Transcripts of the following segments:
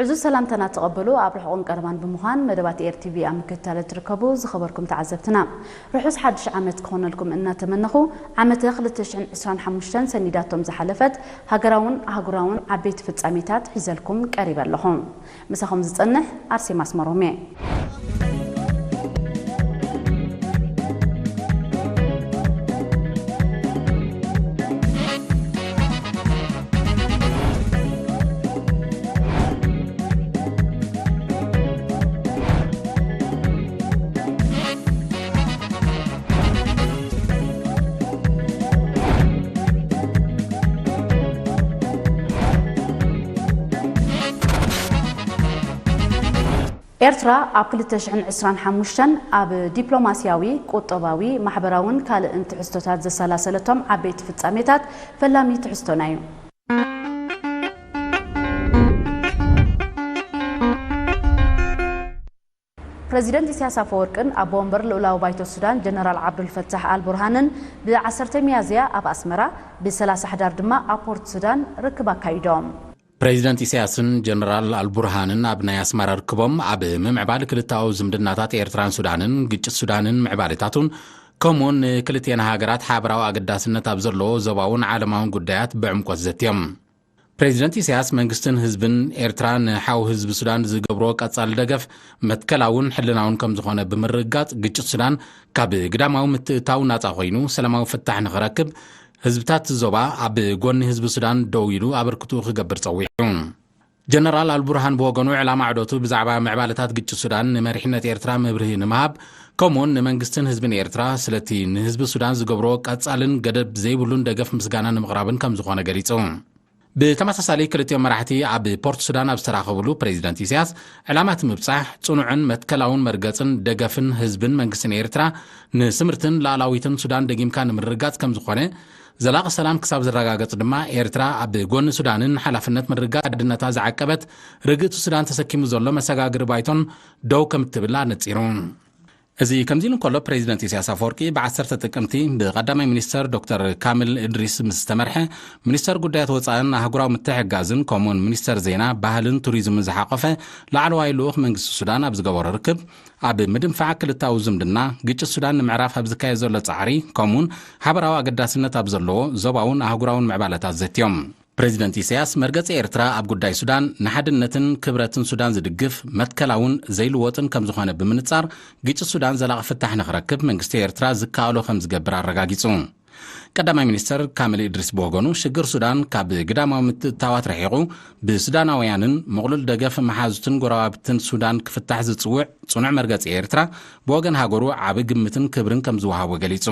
ዕዙዝ ሰላምታና ተቐበሉ። ኣብ ርሑቕን ቀረባን ብምዃን መደባት ኤር ቲ ቪ ኣብ ምክትታል እትርከቡ ዝኸበርኩም ተዓዘብትና፣ ርሑስ ሓድሽ ዓመት ክኾነልኩም እናተመነኹ፣ ዓመተ ክልተ ሽሕን ዕስራን ሓሙሽተን ሰኒዳቶም ዝሓለፈት ሃገራውን ኣህጉራውን ዓበይቲ ፍጻሜታት ሒዘልኩም ቀሪበ ኣለኹ። ምሳኹም ዝጸንሕ ኣርሴማ ኣስመሮም እየ። ኤርትራ ኣብ ክልተ ሽሕን ዕስራን ሓሙሽተን ኣብ ዲፕሎማስያዊ፣ ቁጠባዊ፣ ማሕበራውን ካልእን ትሕዝቶታት ዘሰላሰለቶም ዓበይቲ ፍጻሜታት ፈላሚ ትሕዝቶና እዩ። ፕረዚደንት ኢሳያስ ኣፈወርቅን ኣቦ ወንበር ልኡላዊ ባይቶ ሱዳን ጀነራል ዓብዱልፈታሕ ኣልቡርሃንን ብዓሰርተ ሚያዝያ ኣብ ኣስመራ፣ ብሰላሳ ሕዳር ድማ ኣብ ፖርት ሱዳን ርክብ ኣካይዶም። ፕሬዚደንት ኢሳያስን ጀነራል ኣልቡርሃንን ኣብ ናይ ኣስመራ ርክቦም፣ ኣብ ምምዕባል ክልተኣዊ ዝምድናታት ኤርትራን ሱዳንን፣ ግጭት ሱዳንን ምዕባለታቱን፣ ከምኡውን ንክልቲኤን ሃገራት ሓበራዊ ኣገዳስነት ኣብ ዘለዎ ዞባውን ዓለማውን ጉዳያት ብዕምቆት ዘትዮም። ፕሬዚደንት ኢሳያስ መንግስትን ህዝብን ኤርትራ ንሓው ህዝቢ ሱዳን ዝገብሮ ቀጻሊ ደገፍ መትከላውን ሕልናውን ከም ዝኾነ ብምርግጋጽ፣ ግጭት ሱዳን ካብ ግዳማዊ ምትእትታው ናጻ ኮይኑ ሰላማዊ ፍታሕ ንኽረክብ፣ ህዝብታት ዞባ ኣብ ጎኒ ህዝቢ ሱዳን ደው ኢሉ ኣበርክትኡ ክገብር ጸዊዑ። ጀነራል ኣልቡርሃን ብወገኑ፣ ዕላማ ዑደቱ ብዛዕባ ምዕባለታት ግጭት ሱዳን ንመሪሕነት ኤርትራ መብርሂ ንምሃብ፣ ከምኡውን ንመንግስትን ህዝብን ኤርትራ ስለቲ ንህዝቢ ሱዳን ዝገብሮ ቀጻልን ገደብ ዘይብሉን ደገፍ ምስጋና ንምቕራብን ከም ዝኾነ ገሊጹ። ብተመሳሳሊ፣ ክልቲኦም መራሕቲ ኣብ ፖርት ሱዳን ኣብ ዝተራኸብሉ፣ ፕሬዚደንት ኢሳያስ፣ ዕላማ እቲ ምብጻሕ ጽኑዕን መትከላውን መርገጽን ደገፍን ህዝብን መንግስትን ኤርትራ ንስምርትን ሉዓላዊትን ሱዳን ደጊምካ ንምርግጋጽ ከም ዝኾነ፣ ዘላቒ ሰላም ክሳብ ዝረጋገጽ ድማ፣ ኤርትራ ኣብ ጎኒ ሱዳንን ሓላፍነት ምርግጋጽ ሓድነታ ዝዓቀበት፣ ርግእቲ ሱዳን ተሰኪሙ ዘሎ መሰጋግሪ ባይቶን ደው ከም እትብል ኣነጺሩ። እዚ ከምዚ ኢሉ እንከሎ፣ ፕሬዚደንት ኢሳያስ ኣፈወርቂ ብዓሰርተ ጥቅምቲ ብቀዳማይ ሚኒስተር ዶክተር ካሚል እድሪስ ምስ ዝተመርሐ ሚኒስተር ጉዳያት ወጻእን ኣህጉራዊ ምትሕግጋዝን፣ ከምኡውን ሚኒስተር ዜና፣ ባህልን ቱሪዝምን ዝሓቆፈ ላዕለዋይ ልኡኽ መንግስቲ ሱዳን ኣብ ዝገበሮ ርክብ፣ ኣብ ምድንፋዕ ክልታዊ ዝምድና፣ ግጭት ሱዳን ንምዕራፍ ኣብ ዝካየድ ዘሎ ጻዕሪ፣ ከምኡውን ሓበራዊ ኣገዳስነት ኣብ ዘለዎ ዞባውን ኣህጉራውን ምዕባለታት ዘትዮም። ፕሬዚደንት ኢሳያስ፣ መርገጺ ኤርትራ ኣብ ጉዳይ ሱዳን ንሓድነትን ክብረትን ሱዳን ዝድግፍ፣ መትከላውን ዘይልወጥን ከም ዝኾነ ብምንጻር፣ ግጭት ሱዳን ዘላቒ ፍታሕ ንኽረክብ መንግስቲ ኤርትራ ዝከኣሎ ከም ዝገብር ኣረጋጊጹ። ቀዳማይ ሚኒስተር ካሚል እድሪስ ብወገኑ፣ ሽግር ሱዳን ካብ ግዳማዊ ምትእትታዋት ርሒቑ፣ ብሱዳናውያንን ምቕሉል ደገፍ መሓዙትን ጎረባብትን ሱዳን ክፍታሕ ዝጽውዕ ጽኑዕ መርገጺ ኤርትራ፣ ብወገን ሃገሩ ዓቢ ግምትን ክብርን ከም ዝወሃቦ ገሊጹ።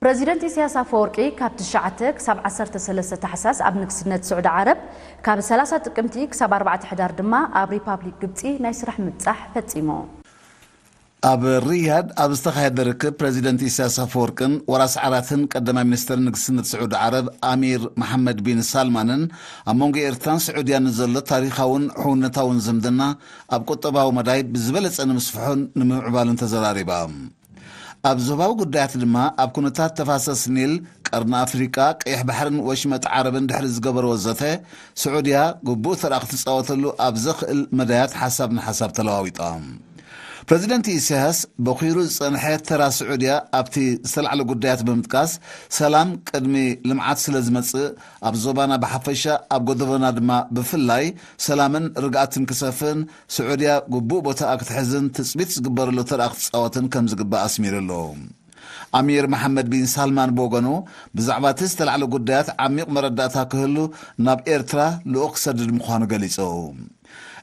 ፕረዚደንት ኢሳያስ ኣፈወርቂ ካብ ትሽዓተ ክሳብ ዓሰርተ ሰለስተ ታሕሳስ ኣብ ንግስነት ስዑዲ ዓረብ፣ ካብ ሰላሳ ጥቅምቲ ክሳብ ኣርባዕተ ሕዳር ድማ ኣብ ሪፓብሊክ ግብጺ ናይ ስራሕ ምብጻሕ ፈጺሙ። ኣብ ሪያድ ኣብ ዝተኻየደ ርክብ፣ ፕረዚደንት ኢሳያስ ኣፈወርቅን ወራስ ዓራትን ቀዳማይ ሚኒስተር ንግስነት ስዑዲ ዓረብ ኣሚር መሓመድ ቢን ሳልማንን፣ ኣብ መንጎ ኤርትራን ስዑድያን ንዘሎ ታሪኻውን ሕውነታውን ዝምድና ኣብ ቁጠባዊ መዳይ ብዝበለጸ ንምስፍሑን ንምምዕባሉን ተዘራሪባ። ኣብ ዞባዊ ጉዳያት ድማ፣ ኣብ ኩነታት ተፋሰስ ኒል፣ ቀርኒ ኣፍሪቃ፣ ቀይሕ ባሕርን ወሽመጥ ዓረብን ድሕሪ ዝገበርዎ ዘተ፣ ስዑድያ ግቡእ ተራ ክትጻወተሉ ኣብ ዘኽእል መዳያት ሓሳብ ንሓሳብ ተለዋዊጦም። ፕረዚደንት ኢሳያስ፣ በኺሩ ዝጸንሐ ተራ ስዑድያ ኣብቲ ዝተላዕለ ጉዳያት ብምጥቃስ፣ ሰላም ቅድሚ ልምዓት ስለ ዝመጽእ፣ ኣብ ዞባና ብሓፈሻ፣ ኣብ ጎደቦና ድማ ብፍላይ ሰላምን ርግኣትን ክሰፍን፣ ስዑድያ ግቡእ ቦታኣ ክትሕዝን ትጽቢት ዝግበረሉ ተራ ክትጻወትን ከም ዝግባእ ኣስሚሩሉ። ኣሚር መሓመድ ቢን ሳልማን ብወገኑ፣ ብዛዕባ እቲ ዝተላዕለ ጉዳያት ዓሚቕ መረዳእታ ክህሉ ናብ ኤርትራ ልኡኽ ክሰድድ ምዃኑ ገሊጹ።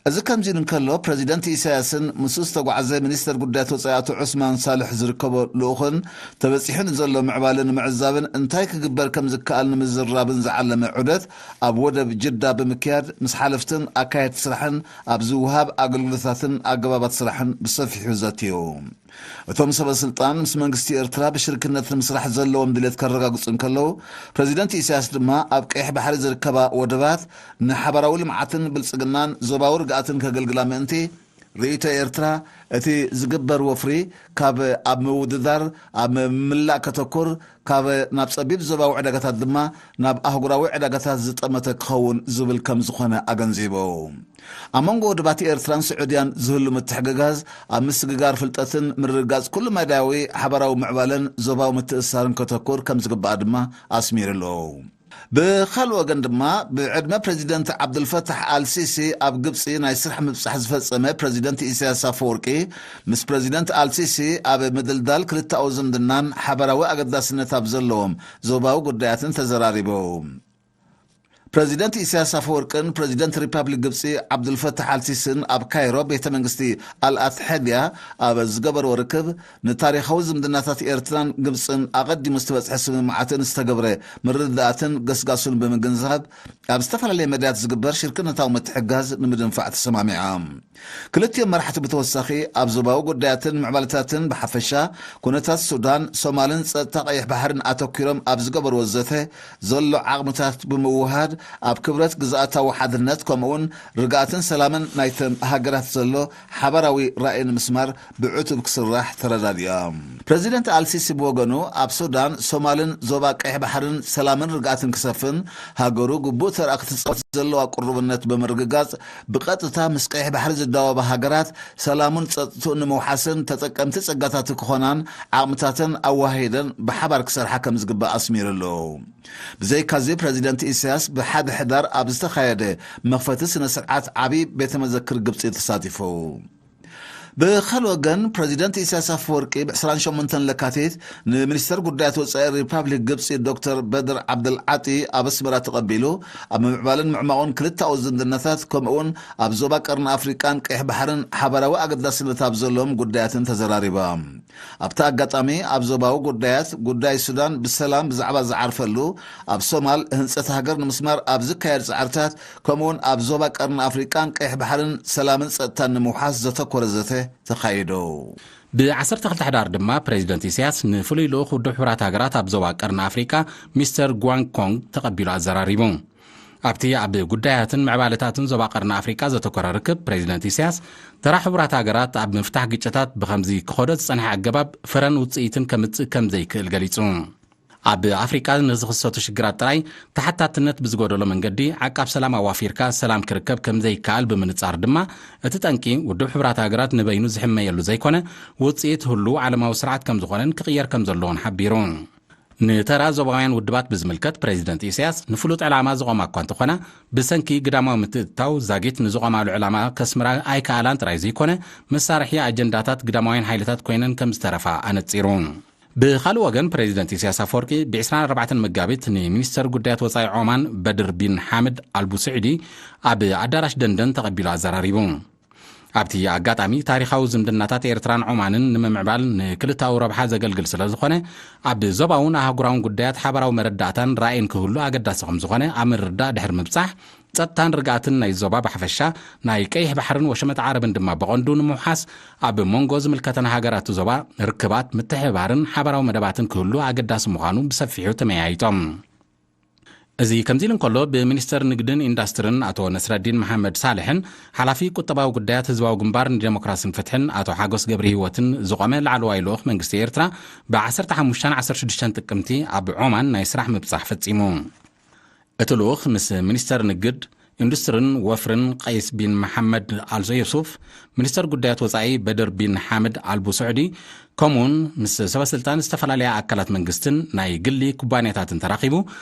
እዚ ከምዚ ኢሉ እንከሎ፣ ፕረዚደንት ኢሳያስን ምስኡ ዝተጓዕዘ ሚኒስተር ጉዳያት ወጻኢ ኣቶ ዑስማን ሳልሕ ዝርከቦ ልኡኽን፣ ተበጺሑ ንዘሎ ምዕባለ ንምዕዛብን እንታይ ክግበር ከም ዝከኣል ንምዝርራብን ዝዓለመ ዑደት ኣብ ወደብ ጅዳ ብምክያድ፣ ምስ ሓለፍትን ኣካየድቲ ስራሕን ኣብ ዝወሃብ ኣገልግሎታትን ኣገባባት ስራሕን ብሰፊሑ ዘትዩ። እቶም ሰበ ስልጣን፣ ምስ መንግስቲ ኤርትራ ብሽርክነት ንምስራሕ ዘለዎም ድሌት ከረጋግጹ እንከለዉ፣ ፕረዚደንት ኢሳያስ ድማ፣ ኣብ ቀይሕ ባሕሪ ዝርከባ ወደባት ንሓባራዊ ልምዓትን ብልጽግናን ዞባዊ ርግኣትን ከገልግላ ምእንቲ፣ ርእይቶ ኤርትራ፣ እቲ ዝግበር ወፍሪ ካብ ኣብ ምውድዳር ኣብ ምላእ ከተኩር፣ ካብ ናብ ጸቢብ ዞባዊ ዕዳጋታት ድማ ናብ ኣህጉራዊ ዕዳጋታት ዝጠመተ ክኸውን ዝብል ከም ዝኾነ ኣገንዚቡ። ኣብ መንጎ ውድባት ኤርትራን ስዑድያን ዝህሉ ምትሕግጋዝ ኣብ ምስግጋር ፍልጠትን ምርግጋጽ ኩሉ መዳያዊ ሓባራዊ ምዕባለን ዞባዊ ምትእስሳርን ከተኩር ከም ዝግባእ ድማ ኣስሚሩሉ። ብኻልእ ወገን ድማ፣ ብዕድመ ፕረዚደንት ዓብዱልፈታሕ ኣልሲሲ ኣብ ግብጺ ናይ ስራሕ ምብጻሕ ዝፈጸመ ፕረዚደንት ኢሳያስ ኣፈወርቂ፣ ምስ ፕረዚደንት ኣልሲሲ ኣብ ምድልዳል ክልተኣዊ ዝምድናን ሓባራዊ ኣገዳስነት ኣብ ዘለዎም ዞባዊ ጉዳያትን ተዘራሪቡ። ፕረዚደንት ኢሳያስ ኣፈወርቅን ፕረዚደንት ሪፓብሊክ ግብጺ ዓብዱልፈታሕ ኣልሲስን ኣብ ካይሮ ቤተ መንግስቲ ኣልኣትሐድያ ኣብ ዝገበርዎ ርክብ፣ ንታሪኻዊ ዝምድናታት ኤርትራን ግብጽን ኣቐዲሙ ዝተበጽሐ ስምምዓትን ዝተገብረ ምርድዳኣትን ገስጋሱን ብምግንዛብ፣ ኣብ ዝተፈላለየ መዳያት ዝግበር ሽርክነታዊ ምትሕግጋዝ ንምድንፋዕ ተሰማሚዖም። ክልቲኦም መራሕቲ ብተወሳኺ ኣብ ዞባዊ ጉዳያትን ምዕባለታትን ብሓፈሻ፣ ኩነታት ሱዳን፣ ሶማልን ጸጥታ ቀይሕ ባሕርን ኣተኲሮም ኣብ ዝገበርዎ ዘተ፣ ዘሎ ዓቕምታት ብምውህሃድ ኣብ ክብረት ግዝኣታዊ ሓድነት ከምኡውን ርግኣትን ሰላምን ናይተን ሃገራት ዘሎ ሓባራዊ ራእይ ንምስማር ብዕቱብ ክስራሕ ተረዳዲኦም። ፕረዚደንት ኣልሲሲ ብወገኑ፣ ኣብ ሱዳን፣ ሶማልን ዞባ ቀይሕ ባሕርን ሰላምን ርግኣትን ክሰፍን ሃገሩ ግቡእ ተራ ክትጻወት ዘለዋ ቅሩብነት ብምርግጋጽ፣ ብቐጥታ ምስ ቀይሕ ባሕሪ ዝዳወባ ሃገራት ሰላሙን ጸጥትኡን ንምውሓስን ተጠቀምቲ ጸጋታት ክኾናን ዓቕምታተን ኣወሃሂደን ብሓባር ክሰርሓ ከም ዝግባእ ኣስሚሩሉ። ብዘይካዚ፣ ፕረዚደንት ኢሳያስ ብሓደ ሕዳር ኣብ ዝተኻየደ መኽፈቲ ስነ ስርዓት ዓቢ ቤተ መዘክር ግብጺ ተሳቲፉ። ብኻልእ ወገን፣ ፕረዚደንት ኢሳያስ ኣፈወርቂ ብ ዕስራን ሸሞንተን ለካቲት ንሚኒስተር ጉዳያት ወጻኢ ሪፓብሊክ ግብጺ ዶክተር በድር ዓብደል ዓጢ ኣብ ኣስመራ ተቐቢሉ፣ ኣብ ምምዕባልን ምዕማቑን ክልተኣዊ ዝምድናታት፣ ከምኡውን ኣብ ዞባ ቀርኒ ኣፍሪቃን ቀይሕ ባሕርን ሓባራዊ ኣገዳስነት ኣብ ዘለዎም ጉዳያትን ተዘራሪባ። ኣብቲ ኣጋጣሚ፣ ኣብ ዞባዊ ጉዳያት፣ ጉዳይ ሱዳን ብሰላም ብዛዕባ ዝዓርፈሉ፣ ኣብ ሶማል ህንጸት ሃገር ንምስማር ኣብ ዝካየድ ጻዕርታት፣ ከምኡውን ኣብ ዞባ ቀርኒ ኣፍሪቃን ቀይሕ ባሕርን ሰላምን ጸጥታን ንምውሓስ ዘተኮረ ዘተ ተኻይዱ። ብ ዓሰርተ ክልተ ሕዳር ድማ ፕሬዚደንት ኢሳያስ ንፍሉይ ልኡኽ ውድብ ሕቡራት ሃገራት ኣብ ዞባ ቀርኒ ኣፍሪቃ ሚስተር ጓንግ ኮንግ ተቐቢሉ ኣዘራሪቡ። ኣብቲ ኣብ ጉዳያትን ምዕባለታትን ዞባ ቀርኒ ኣፍሪቃ ዘተኮረ ርክብ፣ ፕሬዚደንት ኢሳያስ ተራ ሕቡራት ሃገራት ኣብ ምፍታሕ ግጭታት ብኸምዚ ክኸዶ ዝጸንሐ ኣገባብ ፍረን ውጽኢትን ከምጽእ ከም ዘይክእል ገሊጹ። ኣብ ኣፍሪቃ ንዝኽሰቱ ሽግራት ጥራይ ተሓታትነት ብዝጎደሎ መንገዲ ዓቃብ ሰላም ኣዋፊርካ ሰላም ክርከብ ከም ዘይከኣል ብምንጻር ድማ፣ እቲ ጠንቂ ውድብ ሕቡራት ሃገራት ንበይኑ ዝሕመየሉ ዘይኮነ፣ ውጽኢት ህሉው ዓለማዊ ስርዓት ከም ዝኾነን ክቕየር ከም ዘለዎን ሓቢሩ። ንተራ ዞባውያን ውድባት ብዝምልከት፣ ፕሬዚደንት ኢሳያስ ንፍሉጥ ዕላማ ዝቖማ እኳ እንተኾና፣ ብሰንኪ ግዳማዊ ምትእትታው ዛጊት ንዝቖማሉ ዕላማ ከስምራ ኣይከኣላን ጥራይ ዘይኮነ፣ መሳርሒ ኣጀንዳታት ግዳማውያን ሓይልታት ኮይነን ከም ዝተረፋ ኣነጺሩ። ብኻልእ ወገን፣ ፕሬዚደንት ኢሳያስ ኣፈወርቂ ብ ዕስራን ኣርባዕተን መጋቢት ንሚኒስተር ጉዳያት ወጻኢ ዖማን በድር ቢን ሓምድ ኣልቡስዕዲ ኣብ ኣዳራሽ ደንደን ተቐቢሉ ኣዘራሪቡ። ኣብቲ ኣጋጣሚ፣ ታሪኻዊ ዝምድናታት ኤርትራን ዖማንን ንምምዕባል ንክልተኣዊ ረብሓ ዘገልግል ስለ ዝኾነ፣ ኣብ ዞባውን ኣህጉራውን ጉዳያት ሓባራዊ መረዳእታን ራእይን ክህሉ ኣገዳሲ ከም ዝኾነ ኣብ ምርዳእ ድሕሪ ምብጻሕ፣ ጸጥታን ርግኣትን ናይ ዞባ ብሓፈሻ፣ ናይ ቀይሕ ባሕርን ወሸመጥ ዓረብን ድማ ብቐንዱ ንምውሓስ፣ ኣብ መንጎ ዝምልከተን ሃገራት ዞባ ርክባት፣ ምትሕብባርን ሓባራዊ መደባትን ክህሉ ኣገዳሲ ምዃኑ ብሰፊሑ ተመያይጦም። እዚ ከምዚ ኢሉ እንከሎ፣ ብሚኒስተር ንግድን ኢንዳስትርን ኣቶ ነስረዲን መሓመድ ሳልሕን ሓላፊ ቁጠባዊ ጉዳያት ህዝባዊ ግንባር ንዴሞክራስን ፍትሕን ኣቶ ሓጎስ ገብረ ህይወትን ዝቖመ ላዕለዋይ ልኡኽ መንግስቲ ኤርትራ፣ ብ ዓሰርተ ሓሙሽተን ዓሰርተ ሽዱሽተን ጥቅምቲ ኣብ ዖማን ናይ ስራሕ ምብጻሕ ፈጺሙ። እቲ ልኡኽ ምስ ሚኒስተር ንግድ፣ ኢንዱስትርን ወፍርን ቀይስ ቢን መሓመድ ኣልዞ ዮሱፍ፣ ሚኒስተር ጉዳያት ወጻኢ በድር ቢን ሓምድ ኣልቡስዑዲ፣ ከምኡውን ምስ ሰበስልጣን ዝተፈላለያ ኣካላት መንግስትን ናይ ግሊ ኩባንያታትን ተራኺቡ፣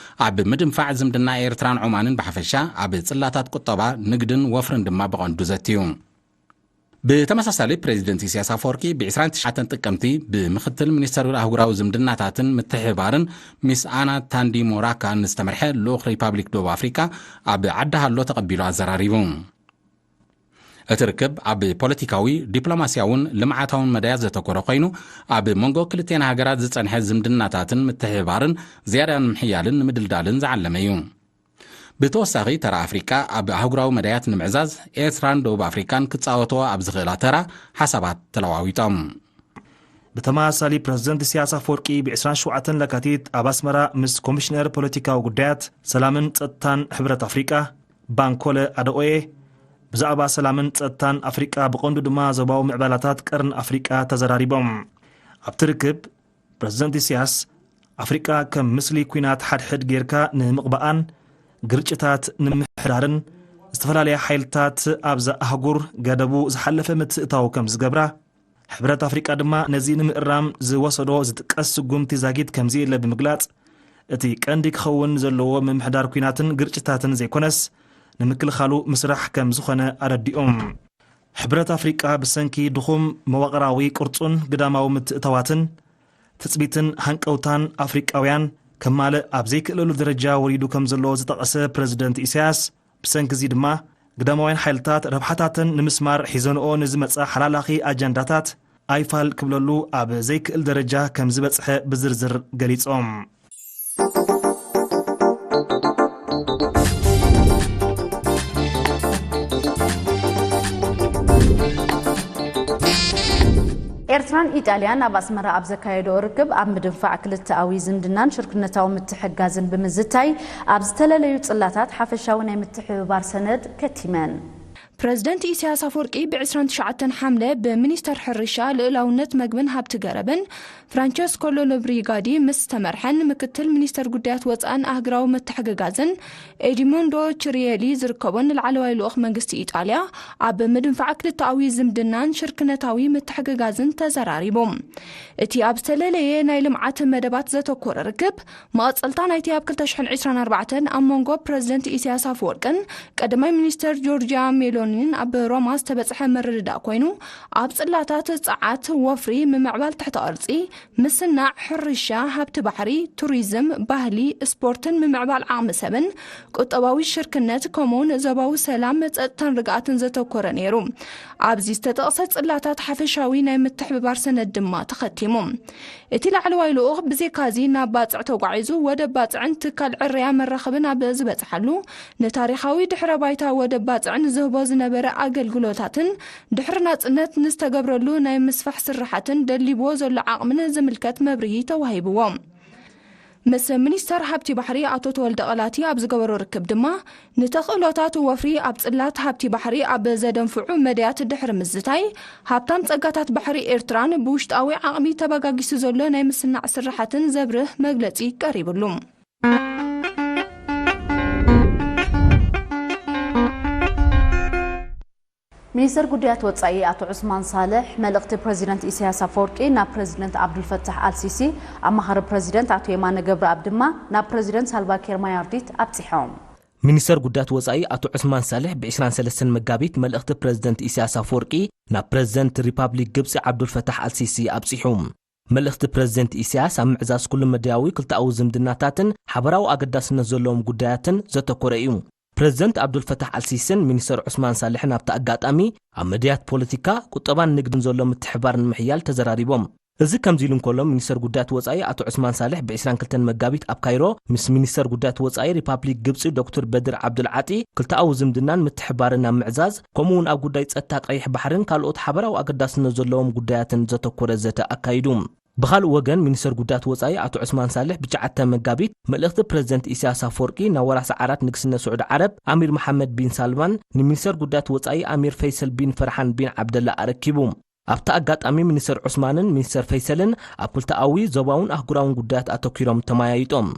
ኣብ ምድንፋዕ ዝምድና ኤርትራን ዖማንን ብሓፈሻ፣ ኣብ ጽላታት ቁጠባ፣ ንግድን ወፍርን ድማ ብቐንዱ ዘትዩ። ብተመሳሳሊ፣ ፕሬዚደንት ኢሳያስ ኣፈወርቂ ብ ዕስራን ትሽዓተን ጥቅምቲ ብምክትል ሚኒስተር ኣህጉራዊ ዝምድናታትን ምትሕብባርን ሚስ ኣና ታንዲ ሞራካ ንዝተመርሐ ልኡኽ ሪፓብሊክ ደቡብ ኣፍሪካ ኣብ ዓዲ ሃሎ ተቐቢሉ ኣዘራሪቡ። እቲ ርክብ ኣብ ፖለቲካዊ፣ ዲፕሎማስያውን ልምዓታውን መዳያት ዘተኮረ ኮይኑ፣ ኣብ መንጎ ክልቲኤን ሃገራት ዝጸንሐ ዝምድናታትን ምትሕብባርን ዝያዳ ንምሕያልን ንምድልዳልን ዝዓለመ እዩ። ብተወሳኺ፣ ተራ ኣፍሪቃ ኣብ ኣህጉራዊ መዳያት ንምዕዛዝ ኤርትራን ደቡብ ኣፍሪቃን ክጻወትኦ ኣብ ዝኽእላ ተራ ሓሳባት ተለዋዊጦም። ብተመሳሳሊ፣ ፕረዚደንት ኢሳያስ ኣፈወርቂ ብ ዕስራን ሸውዓተን ለካቲት ኣብ ኣስመራ ምስ ኮሚሽነር ፖለቲካዊ ጉዳያት ሰላምን ጸጥታን ሕብረት ኣፍሪቃ ባንኮለ ኣደኦየ ብዛዕባ ሰላምን ጸጥታን ኣፍሪቃ፣ ብቐንዱ ድማ ዞባዊ ምዕባላታት ቀርኒ ኣፍሪቃ ተዘራሪቦም። ኣብቲ ርክብ፣ ፕረዚደንት ኢሳያስ፣ ኣፍሪቃ ከም ምስሊ ኲናት ሓድሕድ ጌርካ ንምቕባኣን ግርጭታት ንምሕዳርን፣ ዝተፈላለያ ሓይልታት ኣብዛ ኣህጉር ገደቡ ዝሓለፈ ምትእታው ከም ዝገብራ፣ ሕብረት ኣፍሪቃ ድማ ነዚ ንምእራም ዝወሰዶ ዝጥቀስ ስጉምቲ ዛጊት ከም ዘየለ ብምግላጽ፣ እቲ ቀንዲ ክኸውን ዘለዎ ምምሕዳር ኲናትን ግርጭታትን ዘይኮነስ፣ ንምክልኻሉ ምስራሕ ከም ዝኾነ ኣረዲኦም። ሕብረት ኣፍሪቃ ብሰንኪ ድኹም መዋቕራዊ ቅርጹን ግዳማዊ ምትእታዋትን፣ ትጽቢትን ሃንቀውታን ኣፍሪቃውያን ከማልእ ኣብ ዘይክእለሉ ደረጃ ወሪዱ ከም ዘሎ ዝጠቐሰ ፕረዚደንት ኢሳያስ፣ ብሰንኪ እዚ ድማ ግዳማውያን ሓይልታት ረብሓታተን ንምስማር ሒዘንኦ ንዝመጻ ሓላላኺ ኣጀንዳታት ኣይፋል ክብለሉ ኣብ ዘይክእል ደረጃ ከም ዝበጽሐ ብዝርዝር ገሊጾም። ኤርትራን ኢጣልያን ኣብ ኣስመራ ኣብ ዘካየደኦ ርክብ፣ ኣብ ምድንፋዕ ክልተኣዊ ዝምድናን ሽርክነታዊ ምትሕግጋዝን ብምዝታይ፣ ኣብ ዝተለለዩ ጽላታት ሓፈሻዊ ናይ ምትሕብባር ሰነድ ከቲመን። ፕረዚደንት ኢሳያስ ኣፈወርቂ ብ ዕስራን ትሽዓተን ሓምለ ብሚኒስተር ሕርሻ፣ ልኡላውነት መግብን ሃብቲ ገረብን ፍራንቸስኮ ሎሎብሪጋዲ ምስ ዝተመርሐን ምክትል ሚኒስተር ጉዳያት ወጻእን ኣህጉራዊ ምትሕግጋዝን ኤዲሞንዶ ቺሪየሊ ዝርከቦን ላዕለዋይ ልኡኽ መንግስቲ ኢጣልያ፣ ኣብ ምድንፋዕ ክልተኣዊ ዝምድናን ሽርክነታዊ ምትሕግጋዝን ተዘራሪቦም። እቲ ኣብ ዝተለለየ ናይ ልምዓት መደባት ዘተኮረ ርክብ፣ መቐጸልታ ናይቲ ኣብ ክልተ ሽሕን ዕስራን ኣርባዕተን ኣብ መንጎ ፕረዚደንት ኢሳያስ ኣፈወርቅን ቀዳማይ ሚኒስተር ጆርጅያ ሜሎኒን ኣብ ሮማ ዝተበጽሐ ምርድዳእ ኮይኑ፣ ኣብ ጽላታት ጸዓት፣ ወፍሪ፣ ምምዕባል ትሕተ ቅርጺ፣ ምስናዕ፣ ሕርሻ፣ ሃብቲ ባሕሪ፣ ቱሪዝም፣ ባህሊ፣ ስፖርትን ምምዕባል ዓቕሚ ሰብን ቁጠባዊ ሽርክነት፣ ከምኡውን ዞባዊ ሰላም፣ ጸጥታን ርግኣትን ዘተኮረ ነይሩ። ኣብዚ ዝተጠቕሰ ጽላታት ሓፈሻዊ ናይ ምትሕብባር ሰነድ ድማ ተኸቲሙ። እቲ ላዕለዋይ ልኡኽ ብዜካዚ ናብ ባጽዕ ተጓዒዙ፣ ወደብ ባጽዕን ትካል ዕርያ መራኸብን ኣብ ዝበጽሓሉ፣ ንታሪኻዊ ድሕረ ባይታ ወደብ ባጽዕን ዝህቦ ዝነበረ ኣገልግሎታትን ድሕሪ ናጽነት ንዝተገብረሉ ናይ ምስፋሕ ስርሓትን ደሊብዎ ዘሎ ዓቕምን ዝምልከት መብርሂ ተዋሂብዎ። ምስ ሚኒስተር ሃብቲ ባሕሪ ኣቶ ተወልደ ቀላቲ ኣብ ዝገበሮ ርክብ ድማ፣ ንተኽእሎታት ወፍሪ ኣብ ጽላት ሃብቲ ባሕሪ ኣብ ዘደንፍዑ መዳያት ድሕሪ ምዝታይ፣ ሃብታም ጸጋታት ባሕሪ ኤርትራን ብውሽጣዊ ዓቕሚ ተበጋጊሱ ዘሎ ናይ ምስናዕ ስርሓትን ዘብርህ መግለጺ ቀሪብሉ። ሚኒስተር ጉዳያት ወጻኢ ኣቶ ዑስማን ሳልሕ፣ መልእኽቲ ፕረዚደንት ኢሳያስ ኣፈወርቂ ናብ ፕረዚደንት ዓብዱልፈታሕ ኣልሲሲ፣ ኣማኻሪ ፕረዚደንት ኣቶ የማነ ገብረኣብ ድማ ናብ ፕረዚደንት ሳልቫኪር ማያርዲት ኣብጺሖም። ሚኒስተር ጉዳያት ወጻኢ ኣቶ ዑስማን ሳልሕ ብ ዕስራን ሰለስተን መጋቢት መልእኽቲ ፕረዚደንት ኢሳያስ ኣፈወርቂ ናብ ፕረዚደንት ሪፓብሊክ ግብጺ ዓብዱልፈታሕ ኣልሲሲ ኣብጺሑ። መልእኽቲ ፕረዚደንት ኢሳያስ ኣብ ምዕዛዝ ኩሉ መዳያዊ ክልተኣዊ ዝምድናታትን ሓበራዊ ኣገዳስነት ዘለዎም ጉዳያትን ዘተኮረ እዩ። ፕረዚደንት ዓብዱልፈታሕ ኣልሲስን ሚኒስተር ዑስማን ሳልሕን ኣብቲ ኣጋጣሚ ኣብ መዳያት ፖለቲካ፣ ቁጠባን ንግድን ዘሎ ምትሕብባር ንምሕያል ተዘራሪቦም። እዚ ከምዚ ኢሉ እንከሎ፣ ሚኒስተር ጉዳያት ወጻኢ ኣቶ ዑስማን ሳልሕ ብ ዕስራን ክልተን መጋቢት ኣብ ካይሮ ምስ ሚኒስተር ጉዳያት ወጻኢ ሪፓብሊክ ግብጺ ዶክተር በድር ዓብዱል ዓጢ ክልተኣዊ ዝምድናን ምትሕብባርን ኣብ ምዕዛዝ፣ ከምኡ እውን ኣብ ጉዳይ ጸጥታ ቀይሕ ባሕርን ካልኦት ሓበራዊ ኣገዳስነት ዘለዎም ጉዳያትን ዘተኮረ ዘተ ኣካይዱ። ብኻልእ ወገን፣ ሚኒስተር ጉዳያት ወጻኢ ኣቶ ዑስማን ሳልሕ ብትሽዓተ መጋቢት መልእኽቲ ፕረዚደንት ኢሳያስ ኣፈወርቂ ናብ ወራሲ ዓራት ንግስነት ስዑዲ ዓረብ ኣሚር መሓመድ ቢን ሳልማን፣ ንሚኒስተር ጉዳያት ወጻኢ ኣሚር ፈይሰል ቢን ፈርሓን ቢን ዓብደላ ኣረኪቡ። ኣብቲ ኣጋጣሚ ሚኒስተር ዑስማንን ሚኒስተር ፈይሰልን ኣብ ክልተኣዊ፣ ዞባውን ኣህጉራውን ጉዳያት ኣተኲሮም ተመያይጦም።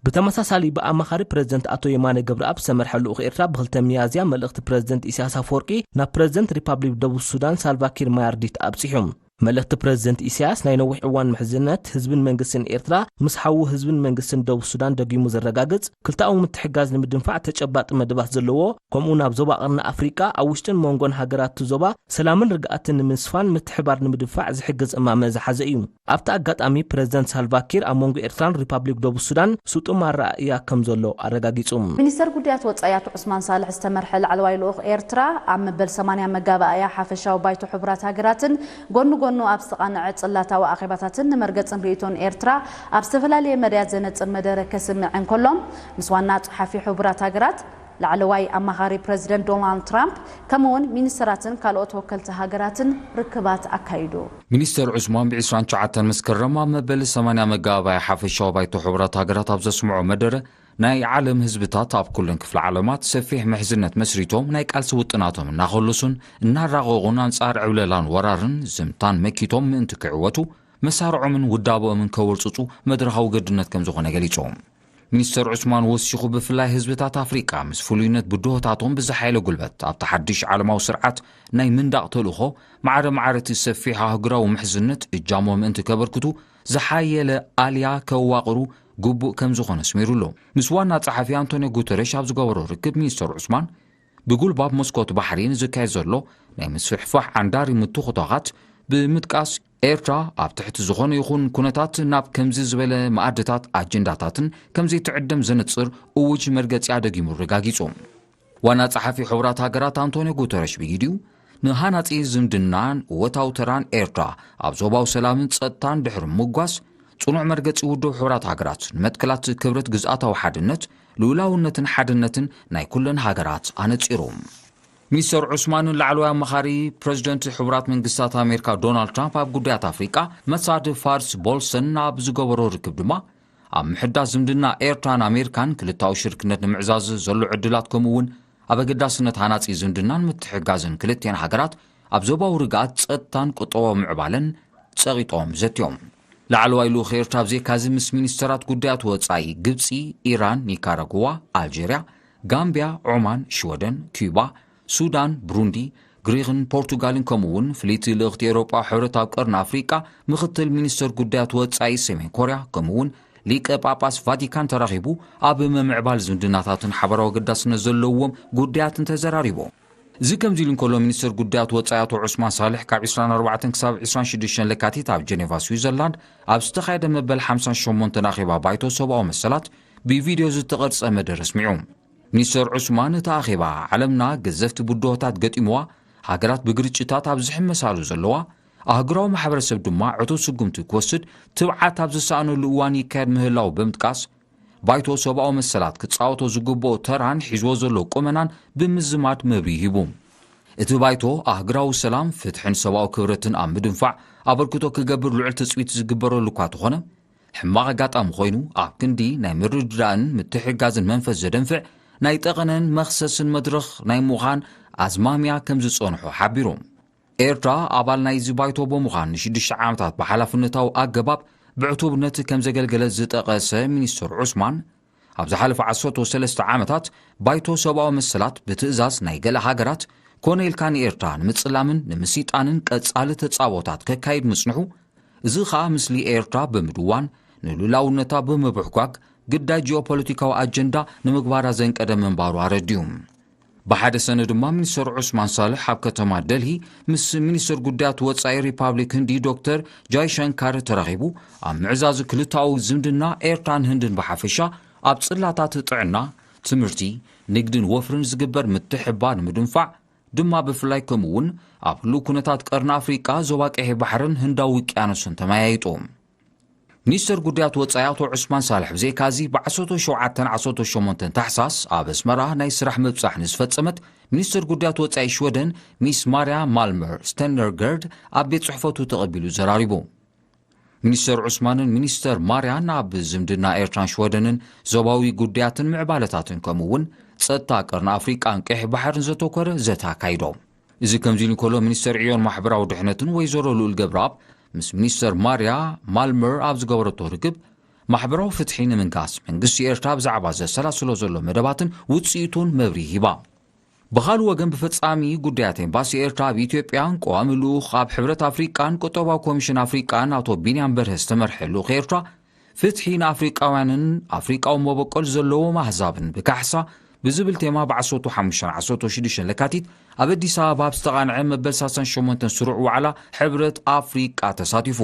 ብተመሳሳሊ፣ ብኣማኻሪ ፕረዚደንት ኣቶ የማነ ገብረኣብ ዝተመርሐ ልኡኽ ኤርትራ ብክልተ ሚያዝያ መልእኽቲ ፕረዚደንት ኢሳያስ ኣፈወርቂ ናብ ፕረዚደንት ሪፓብሊክ ደቡብ ሱዳን ሳልቫኪር ማያርዲት ኣብጺሑ። መልእኽቲ ፕረዚደንት ኢሳያስ፣ ናይ ነዊሕ እዋን ምሕዝነት ህዝብን መንግስትን ኤርትራ ምስ ሓዉ ህዝብን መንግስትን ደቡብ ሱዳን ደጊሙ ዘረጋግጽ፣ ክልተኣዊ ምትሕግጋዝ ንምድንፋዕ ተጨባጢ መደባት ዘለዎ፣ ከምኡ ናብ ዞባ ቀርኒ ኣፍሪቃ፣ ኣብ ውሽጥን መንጎን ሃገራት እቲ ዞባ ሰላምን ርግኣትን ንምስፋን ምትሕብባር ንምድንፋዕ ዝሕግዝ እማመ ዝሓዘ እዩ። ኣብቲ ኣጋጣሚ፣ ፕረዚደንት ሳልቫኪር ኣብ መንጎ ኤርትራን ሪፓብሊክ ደቡብ ሱዳን ስጡም ኣረኣእያ ከም ዘሎ ኣረጋጊጹ። ሚኒስተር ጉዳያት ወጻኢ ኣቶ ዑስማን ሳልሕ ዝተመርሐ ላዕለዋይ ልኡኽ ኤርትራ፣ ኣብ መበል ሰማንያ መጋባእያ ሓፈሻዊ ባይቶ ሕቡራት ሃገራትን ጎኒ ጎኑ ኣብ ዝተቓንዐ ጽላታዊ ኣኼባታትን ንመርገጽን ርእይቶን ኤርትራ ኣብ ዝተፈላለየ መዳያት ዘነጽር መደረ ከስምዕ እንከሎ፣ ምስ ዋና ጸሓፊ ሕቡራት ሃገራት፣ ላዕለዋይ ኣማኻሪ ፕረዚደንት ዶናልድ ትራምፕ፣ ከምኡ'ውን ሚኒስተራትን ካልኦት ወከልቲ ሃገራትን ርክባት ኣካይዱ። ሚኒስተር ዑስማን ብ ዕስራን ትሽዓተን መስከረም ኣብ መበል ሰማንያ መጋባእያ ሓፈሻዊ ባይቶ ሕቡራት ሃገራት ኣብ ዘስምዖ መደረ፣ ናይ ዓለም ህዝብታት ኣብ ኩለን ክፍለ ዓለማት ሰፊሕ ምሕዝነት መስሪቶም ናይ ቃልሲ ውጥናቶም እናኸለሱን እናራቐቑን ኣንጻር ዕብለላን ወራርን ዝምታን መኪቶም ምእንቲ ክዕወቱ መሳርዖምን ውዳበኦምን ከወርጽጹ መድረኻዊ ገድነት ከም ዝኾነ ገሊጾም። ሚኒስተር ዑስማን ወሲኹ ብፍላይ ህዝብታት ኣፍሪቃ ምስ ፍሉይነት ብድሆታቶም ብዝሓየለ ጉልበት ኣብቲ ሓድሽ ዓለማዊ ስርዓት ናይ ምንዳቕ ተልእኾ ማዕረ ማዕረ እቲ ሰፊሕ ኣህጉራዊ ምሕዝነት እጃሞ ምእንቲ ከበርክቱ ዝሓየለ ኣልያ ከዋቕሩ ግቡእ ከም ዝኾነ ኣስሚሩሉ። ምስ ዋና ጸሓፊ ኣንቶኒዮ ጉተረሽ ኣብ ዝገበሮ ርክብ ሚኒስተር ዑስማን ብጉልባብ መስኮት ባሕሪ ንዝካየድ ዘሎ ናይ ምስፍሕፋሕ ዓንዳሪ ምትኹታኻት ብምጥቃስ ኤርትራ ኣብ ትሕቲ ዝኾነ ይኹን ኩነታት ናብ ከምዚ ዝበለ መኣድታት ኣጀንዳታትን ከምዘይትዕደም ዘነጽር እውጅ መርገጺኣ ደጊሙ ኣረጋጊጹ። ዋና ጸሓፊ ሕቡራት ሃገራት ኣንቶኒዮ ጉተረሽ ብጊዲኡ ንሃናጺ ዝምድናን እወታዊ ተራን ኤርትራ ኣብ ዞባዊ ሰላምን ጸጥታን ድሕሪ ምጓስ ጽኑዕ መርገጺ ውድብ ሕቡራት ሃገራት ንመትከላት ክብረት ግዝኣታዊ ሓድነት ልኡላውነትን ሓድነትን ናይ ኩለን ሃገራት ኣነጺሩ። ሚኒስተር ዑስማንን ላዕለዋይ ኣማኻሪ ፕረዚደንት ሕቡራት መንግስታት ኣሜሪካ ዶናልድ ትራምፕ ኣብ ጉዳያት ኣፍሪቃ መሳድ ፋርስ ቦልሰን ኣብ ዝገበሮ ርክብ ድማ ኣብ ምሕዳስ ዝምድና ኤርትራን ኣሜሪካን ክልታዊ ሽርክነት ንምዕዛዝ ዘሎ ዕድላት ከምኡ እውን ኣብ ኣገዳስነት ሃናጺ ዝምድናን ምትሕጋዝን ክልቲኤን ሃገራት ኣብ ዞባዊ ርግኣት ጸጥታን ቁጠባዊ ምዕባለን ጸቒጦም ዘትዮም። ላዕለዋይ ልኡኽ ኤርትራ ኣብ ዜካዚ ምስ ሚኒስተራት ጉዳያት ወጻኢ ግብጺ፣ ኢራን፣ ኒካራጉዋ፣ ኣልጀርያ፣ ጋምብያ፣ ዖማን፣ ሽወደን፣ ኪዩባ፣ ሱዳን፣ ብሩንዲ፣ ግሪኽን ፖርቱጋልን ከምኡ እውን ፍልይቲ ልእኽቲ ኤውሮጳ ሕብረት ኣብ ቀርኒ ኣፍሪቃ ምኽትል ሚኒስተር ጉዳያት ወጻኢ ሰሜን ኮርያ ከምኡ እውን ሊቀ ጳጳስ ቫቲካን ተራኺቡ ኣብ ምምዕባል ዝምድናታትን ሓበራዊ ኣገዳስነት ዘለዎም ጉዳያትን ተዘራሪቦም። እዚ ከምዚ ኢሉ እንከሎ ሚኒስተር ጉዳያት ወጻኢ ኣቶ ዑስማን ሳልሕ ካብ ዕስራን ኣርባዕተን ክሳብ ዕስራን ሽዱሽተን ለካቲት ኣብ ጀኔቫ ስዊዘርላንድ ኣብ ዝተኻየደ መበል ሓምሳን ሸሞንተን ኣኼባ ባይቶ ሰብኣዊ መሰላት ብቪድዮ ዝተቐርጸ መደረ ኣስሚዑ። ሚኒስተር ዑስማን እቲ ኣኼባ ዓለምና ገዘፍቲ ብድሆታት ገጢምዋ፣ ሃገራት ብግርጭታት ኣብ ዝሕመሳሉ ዘለዋ፣ ኣህጉራዊ ማሕበረሰብ ድማ ዕቱብ ስጉምቲ ክወስድ ትብዓት ኣብ ዝሰኣነሉ እዋን ይካየድ ምህላው ብምጥቃስ ባይቶ ሰብኣዊ መሰላት ክጻወቶ ዝግብኦ ተራን ሒዝዎ ዘሎ ቁመናን ብምዝማድ መብርሂ ሂቡ። እቲ ባይቶ ኣህግራዊ ሰላም፣ ፍትሕን ሰብኣዊ ክብረትን ኣብ ምድንፋዕ ኣበርክቶ ክገብር ልዑል ትጽቢት ዝግበረሉ እኳ ተኾነ፣ ሕማቕ ኣጋጣሚ ኮይኑ ኣብ ክንዲ ናይ ምርድዳእን ምትሕጋዝን መንፈስ ዘደንፍዕ ናይ ጠቐነን መኽሰስን መድረኽ ናይ ምዃን ኣዝማሚያ ከም ዝጸንሖ ሓቢሩ። ኤርትራ ኣባል ናይዚ ባይቶ ብምዃን ንሽዱሽተ ዓመታት ብሓላፍነታዊ ኣገባብ ብዕቱብነት ከም ዘገልገለት ዝጠቐሰ ሚኒስትር ዑስማን፣ ኣብ ዝሓለፈ ዓሰርተ ሰለስተ ዓመታት ባይቶ ሰብኣዊ መሰላት ብትእዛዝ ናይ ገለ ሃገራት ኮነ ኢልካ ንኤርትራ ንምጽላምን ንምስይጣንን ቀጻሊ ተጻቦታት ከካይድ ምጽንሑ፣ እዚ ኸኣ ምስሊ ኤርትራ ብምድዋን ንልኡላውነታ ብምብሕጓግ ግዳይ ጂኦፖለቲካዊ ኣጀንዳ ንምግባራ ዘንቀደ ምንባሩ ኣረዲኡ። ብሓደ ሰነ ድማ ሚኒስተር ዑስማን ሳልሕ ኣብ ከተማ ደልሂ ምስ ሚኒስተር ጉዳያት ወጻኢ ሪፓብሊክ ህንዲ ዶክተር ጃይሸንካር ተራኺቡ ኣብ ምዕዛዝ ክልተኣዊ ዝምድና ኤርትራን ህንድን ብሓፈሻ ኣብ ጽላታት ጥዕና፣ ትምህርቲ፣ ንግድን ወፍርን ዝግበር ምትሕባር ንምድንፋዕ ድማ ብፍላይ ከምኡ እውን ኣብ ህሉው ኩነታት ቀርኒ ኣፍሪቃ ዞባ ቀይሕ ባሕርን ህንዳዊ ውቅያኖስን ተመያይጡ። ሚኒስተር ጉዳያት ወጻኢ ኣቶ ዑስማን ሳልሕ ብዘይካዚ ብ17ን 18ን ታሕሳስ ኣብ ኣስመራ ናይ ስራሕ ምብጻሕ ንዝፈጸመት ሚኒስተር ጉዳያት ወጻኢ ሽወደን ሚስ ማርያ ማልመር ስተነርገርድ ኣብ ቤት ጽሕፈቱ ተቐቢሉ ዘራሪቡ። ሚኒስተር ዑስማንን ሚኒስተር ማርያን ኣብ ዝምድና ኤርትራን ሽወደንን ዞባዊ ጉዳያትን ምዕባለታትን ከምኡ እውን ጸጥታ ቀርኒ ኣፍሪቃን ቀይሕ ባሕርን ዘተኮረ ዘተ ኣካይዶም። እዚ ከምዚ ኢሉ እንከሎ ሚኒስተር ዕዮን ማሕበራዊ ድሕነትን ወይዘሮ ልኡል ገብረኣብ ምስ ሚኒስተር ማርያ ማልመር ኣብ ዝገበረቶ ርክብ ማሕበራዊ ፍትሒ ንምንጋስ መንግስቲ ኤርትራ ብዛዕባ ዘሰላስሎ ዘሎ መደባትን ውጽኢቱን መብርሂ ሂባ። ብኻልእ ወገን ብፈጻሚ ጉዳያት ኤምባሲ ኤርትራ ኣብ ኢትዮጵያን ቀዋሚ ልኡኽ ኣብ ሕብረት ኣፍሪቃን ቁጠባዊ ኮሚሽን ኣፍሪቃን ኣቶ ቢንያም በርሀ ዝተመርሐ ልኡኽ ኤርትራ ፍትሒ ንኣፍሪቃውያንን ኣፍሪቃዊ መበቆል ዘለዎም ኣህዛብን ብካሕሳ ብዝብል ቴማ ብ15-16 ለካቲት ኣብ ኣዲስ ኣበባ ኣብ ዝተቓንዐ መበል ሰላሳን ሸሞንተን ስሩዕ ዋዕላ ሕብረት ኣፍሪቃ ተሳቲፉ።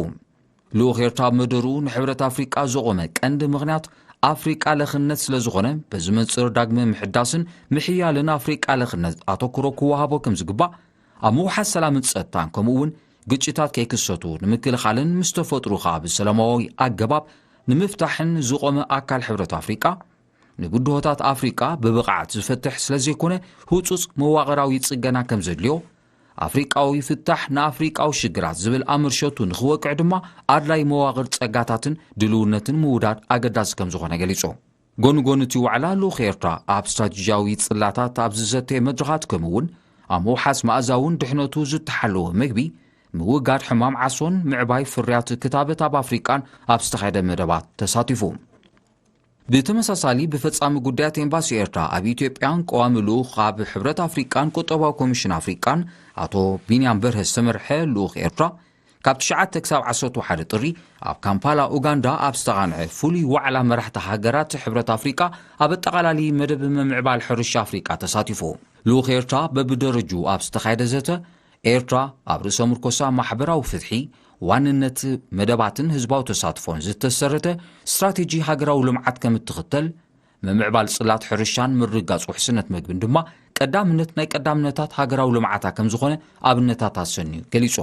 ልኡኽ ኤርትራ ኣብ መደርኡ ንሕብረት ኣፍሪቃ ዘቖመ ቀንዲ ምኽንያት ኣፍሪቃ ለኽነት ስለ ዝኾነ በዚ መንጽር ዳግመ ምሕዳስን ምሕያልን ኣፍሪቃ ለኽነት ኣተኩሮ ክወሃቦ ከም ዝግባእ ኣብ ምውሓስ ሰላምን ጸጥታን ከምኡ እውን ግጭታት ከይክሰቱ ንምክልኻልን ምስ ተፈጥሩ ከኣ ብሰላማዊ ኣገባብ ንምፍታሕን ዝቖመ ኣካል ሕብረት ኣፍሪቃ ንብድሆታት ኣፍሪቃ ብብቕዓት ዝፈትሕ ስለ ዘይኮነ ህጹጽ መዋቕራዊ ጽገና ከም ዘድልዮ ኣፍሪቃዊ ፍታሕ ንኣፍሪቃዊ ሽግራት ዝብል ኣምር ሸቱ ንኽወቅዕ ድማ ኣድላይ መዋቕር ጸጋታትን ድልውነትን ምውዳድ ኣገዳሲ ከም ዝኾነ ገሊጹ። ጎኒ ጎኒ እቲ ዋዕላ፣ ልኡኽ ኤርትራ ኣብ ስትራቴጂያዊ ጽላታት ኣብ ዝዘተየ መድረኻት፣ ከምኡ እውን ኣብ ምውሓስ መኣዛውን ድሕነቱ ዝተሓለወ መግቢ፣ ምውጋድ ሕማም ዓሶን ምዕባይ ፍርያት ክታበት ኣብ ኣፍሪቃን ኣብ ዝተኻየደ መደባት ተሳቲፉ። ብተመሳሳሊ፣ ብፈጻሚ ጉዳያት ኤምባሲ ኤርትራ ኣብ ኢትዮጵያን ቀዋሚ ልኡኽ ኣብ ሕብረት ኣፍሪቃን ቁጠባዊ ኮሚሽን ኣፍሪቃን ኣቶ ቢንያም በርሀ ዝተመርሐ ልኡኽ ኤርትራ፣ ካብ ትሽዓተ ክሳብ ዓሰርተ ሓደ ጥሪ ኣብ ካምፓላ ኡጋንዳ ኣብ ዝተቓንዐ ፍሉይ ዋዕላ መራሕቲ ሃገራት ሕብረት ኣፍሪቃ ኣብ ኣጠቓላሊ መደብ ምምዕባል ሕርሻ ኣፍሪቃ ተሳቲፉ። ልኡኽ ኤርትራ በብደረጁ ኣብ ዝተኻየደ ዘተ፣ ኤርትራ ኣብ ርእሰ ምርኮሳ ማሕበራዊ ፍትሒ፣ ዋንነት መደባትን ህዝባዊ ተሳትፎን ዝተሰረተ ስትራቴጂ ሃገራዊ ልምዓት ከም እትኽተል፣ ምምዕባል ጽላት ሕርሻን ምርግጋጽ ውሕስነት መግብን ድማ ቀዳምነት ናይ ቀዳምነታት ሃገራዊ ልምዓታ ከም ዝኾነ ኣብነታት ኣሰንዩ ገሊጹ።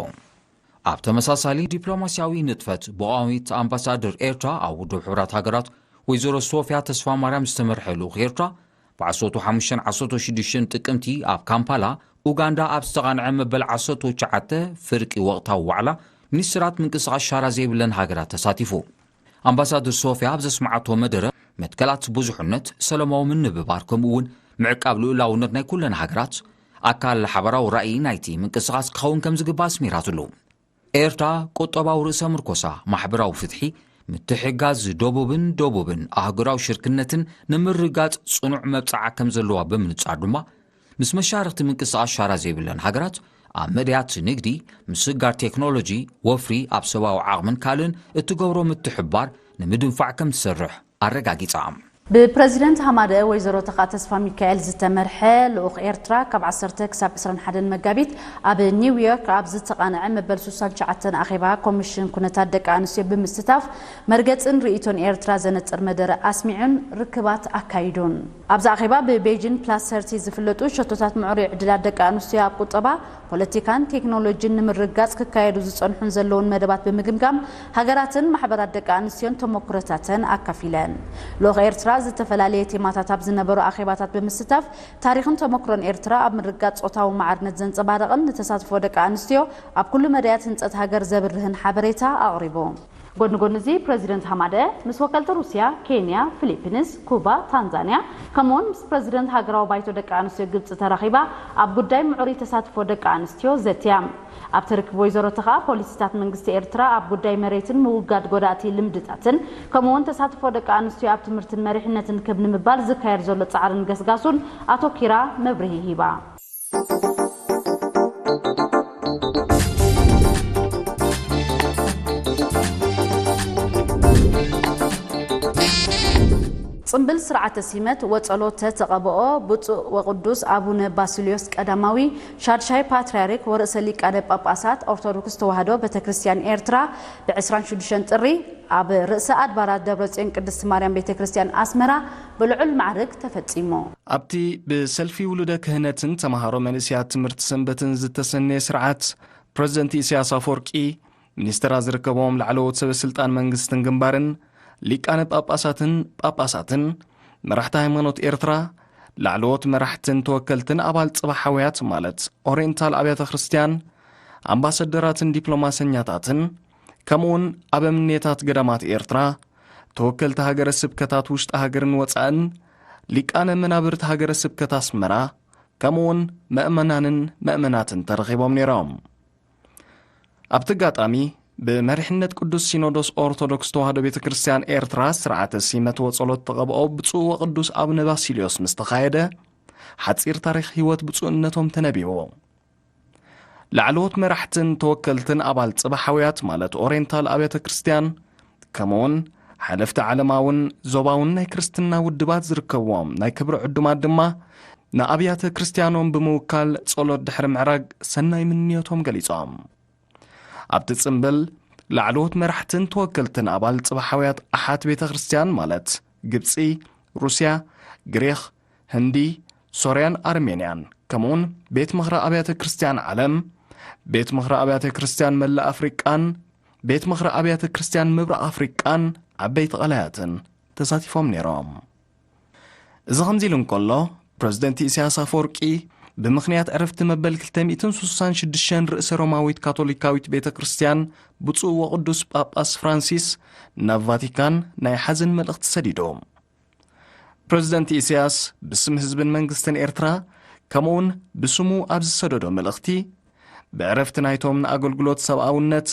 ኣብ ተመሳሳሊ ዲፕሎማስያዊ ንጥፈት፣ ብቋሚት ኣምባሳደር ኤርትራ ኣብ ውድብ ሕቡራት ሃገራት ወይዘሮ ሶፍያ ተስፋ ማርያም ዝተመርሐ ልኡኽ ኤርትራ፣ ብ ዓሰርተ ሓሙሽተን ዓሰርተ ሽዱሽተን ጥቅምቲ ኣብ ካምፓላ ኡጋንዳ ኣብ ዝተቓንዐ መበል ዓሰርተ ትሽዓተ ፍርቂ ወቕታዊ ዋዕላ ሚኒስትራት ምንቅስቓስ ሻራ ዘይብለን ሃገራት ተሳቲፉ። ኣምባሳደር ሶፍያ ኣብ ዘስምዓቶ መደረ፣ መትከላት ብዙሕነት፣ ሰላማዊ ምንብባር፣ ከምኡ እውን ምዕቃብ ልኡላውነት ናይ ኩለን ሃገራት ኣካል ሓበራዊ ራእይ ናይቲ ምንቅስቓስ ክኸውን ከም ዝግባእ ኣስሚራትሉ። ኤርትራ ቁጠባዊ ርእሰ ምርኮሳ፣ ማሕበራዊ ፍትሒ፣ ምትሕጋዝ ደቡብን ደቡብን ኣህጉራዊ ሽርክነትን ንምርጋጽ ጽኑዕ መብጽዓ ከም ዘለዋ ብምንጻር ድማ፣ ምስ መሻርኽቲ ምንቅስቓስ ሻራ ዘይብለን ሃገራት ኣብ መድያት ንግዲ፣ ምስግጋር ቴክኖሎጂ፣ ወፍሪ፣ ኣብ ሰብኣዊ ዓቕምን ካልእን እትገብሮ ምትሕብባር ንምድንፋዕ ከም ትሰርሕ ኣረጋጊጻ። ብፕረዚደንት ሃማደአ ወይዘሮ ተኻ ተስፋ ሚካኤል ዝተመርሐ ልኡኽ ኤርትራ ካብ ዓሰርተ ክሳብ ዕስራን ሓደን መጋቢት ኣብ ኒውዮርክ ኣብ ዝተቓንዐ መበል ሱሳን ትሽዓተን ኣኼባ ኮሚሽን ኩነታት ደቂ ኣንስትዮ ብምስታፍ መርገጽን ርእይቶን ኤርትራ ዘነጽር መደረ ኣስሚዑን ርክባት ኣካይዱን። ኣብዚ ኣኼባ ብቤጂን ፕላስ ሰርቲ ዝፍለጡ ሸቶታት ምዕሩይ ዕድላት ደቂ ኣንስትዮ ኣብ ቁጠባ፣ ፖለቲካን ቴክኖሎጂን ንምርጋጽ ክካየዱ ዝጸንሑን ዘለውን መደባት ብምግምጋም፣ ሃገራትን ማሕበራት ደቂ ኣንስትዮን ተሞክሮታተን ኣካፊለን። ልኡኽ ኤርትራ ዝተፈላለየ ቴማታት ኣብ ዝነበሩ ኣኼባታት ብምስታፍ፣ ታሪኽን ተሞክሮን ኤርትራ ኣብ ምርጋጽ ጾታዊ ማዕርነት ዘንጸባርቕን ንተሳትፎ ደቂ ኣንስትዮ ኣብ ኩሉ መዳያት ህንጸት ሃገር ዘብርህን ሓበሬታ ኣቕሪቡ። ጎኒ ጎኒ እዚ፣ ፕረዚደንት ሃማደ ምስ ወከልቲ ሩስያ፣ ኬንያ፣ ፊሊፒንስ፣ ኩባ፣ ታንዛንያ፣ ከምኡውን ምስ ፕረዚደንት ሃገራዊ ባይቶ ደቂ ኣንስትዮ ግብጺ ተራኺባ ኣብ ጉዳይ ምዕሩይ ተሳትፎ ደቂ ኣንስትዮ ዘትያ። ኣብቲ ርክብ ወይዘሮ ተኸኣ ፖሊሲታት መንግስቲ ኤርትራ ኣብ ጉዳይ መሬትን ምውጋድ ጎዳእቲ ልምድታትን፣ ከምኡውን ተሳትፎ ደቂ ኣንስትዮ ኣብ ትምህርትን መሪሕነትን ክብ ንምባል ዝካየድ ዘሎ ጻዕርን ገስጋሱን ኣቶኪራ መብርሂ ሂባ። ጽምብል ስርዓተ ሲመት ወጸሎተ ተቐብኦ ብፁዕ ወቅዱስ ኣቡነ ባስልዮስ ቀዳማዊ ሻድሻይ ፓትርያርክ ወርእሰ ሊቃነ ጳጳሳት ኦርቶዶክስ ተዋህዶ ቤተ ክርስቲያን ኤርትራ ብ ዕስራን ሽዱሽተን ጥሪ ኣብ ርእሰ ኣድባራት ደብረ ጽዮን ቅድስት ማርያም ቤተ ክርስቲያን ኣስመራ ብልዑል ማዕርግ ተፈጺሙ። ኣብቲ ብሰልፊ ውሉደ ክህነትን ተማሃሮ መንእስያት ትምህርቲ ሰንበትን ዝተሰነየ ስርዓት፣ ፕረዚደንት ኢሳያስ ኣፈወርቂ፣ ሚኒስትራት ዝርከቦም ላዕለዎት ሰበ ስልጣን መንግስትን ግንባርን፣ ሊቃነ ጳጳሳትን ጳጳሳትን፣ መራሕቲ ሃይማኖት ኤርትራ፣ ላዕለዎት መራሕትን ተወከልትን ኣባል ጽባሕ ሓውያት ማለት ኦሪየንታል ኣብያተ ክርስቲያን፣ ኣምባሳደራትን ዲፕሎማሰኛታትን፣ ከምኡውን ኣበምኔታት ገዳማት ኤርትራ፣ ተወከልቲ ሃገረ ስብከታት ውሽጢ ሃገርን ወጻእን፣ ሊቃነ መናብርት ሃገረ ስብከት ኣስመራ፣ ከምኡውን መእመናንን መእመናትን ተረኺቦም ነይሮም። ኣብቲ ኣጋጣሚ፣ ብመሪሕነት ቅዱስ ሲኖዶስ ኦርቶዶክስ ተዋህዶ ቤተ ክርስቲያን ኤርትራ ስርዓተ ሲመት ወጸሎት ተቐብኦ ብፁዕ ወቅዱስ ኣቡነ ባሲልዮስ ምስ ተኻየደ፣ ሓጺር ታሪኽ ህይወት ብፁዕነቶም ተነቢቡ። ላዕለዎት መራሕትን ተወከልትን ኣባል ጽባሕ ሓውያት ማለት ኦሪየንታል ኣብያተ ክርስቲያን፣ ከምኡውን ሓለፍቲ ዓለማውን ዞባውን ናይ ክርስትና ውድባት ዝርከብዎም ናይ ክብሪ ዕዱማት ድማ ንኣብያተ ክርስቲያኖም ብምውካል ጸሎት ድሕሪ ምዕራግ ሰናይ ምንዮቶም ገሊጾም። ኣብቲ ጽምብል ላዕለዎት መራሕትን ተወከልትን ኣባል ጽባሕ ሓውያት ኣሓት ቤተ ክርስቲያን ማለት ግብጺ፣ ሩስያ፣ ግሪኽ፣ ህንዲ፣ ሶርያን ኣርሜንያን፣ ከምኡውን ቤት ምኽሪ ኣብያተ ክርስቲያን ዓለም፣ ቤት ምኽሪ ኣብያተ ክርስቲያን መላእ ኣፍሪቃን ቤት ምኽሪ ኣብያተ ክርስቲያን ምብራቕ ኣፍሪቃን ዓበይቲ ቀላያትን ተሳቲፎም ነይሮም። እዚ ከምዚ ኢሉ እንከሎ፣ ፕረዚደንት ኢሳያስ ኣፈወርቂ ብምኽንያት ዕረፍቲ መበል ክልተ ሚእትን ስሳን ሽዱሽተን ርእሰ ሮማዊት ካቶሊካዊት ቤተ ክርስቲያን ብፁዕ ወቅዱስ ጳጳስ ፍራንሲስ ናብ ቫቲካን ናይ ሓዘን መልእኽቲ ሰዲዱ። ፕረዚደንት ኢሳያስ ብስም ህዝብን መንግስትን ኤርትራ፣ ከምኡውን ብስሙ ኣብ ዝሰደዶ መልእኽቲ፣ ብዕረፍቲ ናይቶም ንኣገልግሎት ሰብኣውነት፣